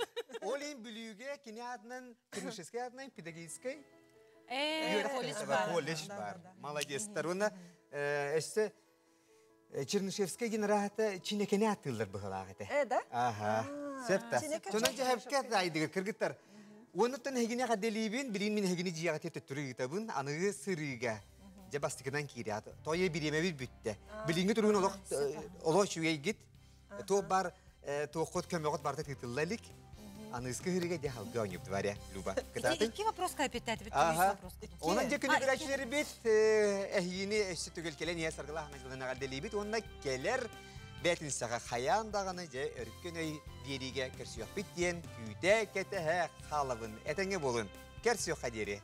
Олин бүлүүгө кини атынан Чернышевскай атынан педагогический Колледж бар. Колледж бар. Молодецтар. Уна эссе Чернышевскай генерата чинекене атылар быһылаах этэ. Э, да? Аха. Септа. Чинеке Тонон жэхэпкэ айдыгыр кыргыттар. Онуттан хегине хаделибин, билин мин хегини жиyaga тете түрүгүтабын, аныгы сырыга. Же бастыкынан киирят. Тойе биреме бир бүтте. Билинги түрүгүн олох олох чүгейгит. То бар тоқот көмөгөт барда тытыллалик. Аныгы хырыга же халга ойнуп дворя Люба. Кытатын. Икки вопрос кайпеттәти бит. Аха. Вопрос. Онан же күнү А, бирәчләре бит, әһине эшсе түгел келен я саргыла хаңа делибит, онна келер бәтин саға хаян дағаны же өркөн өй бериге керсүйөк биттен күйте кетеһе халабын этеңе болун. Керсүйөк хадери.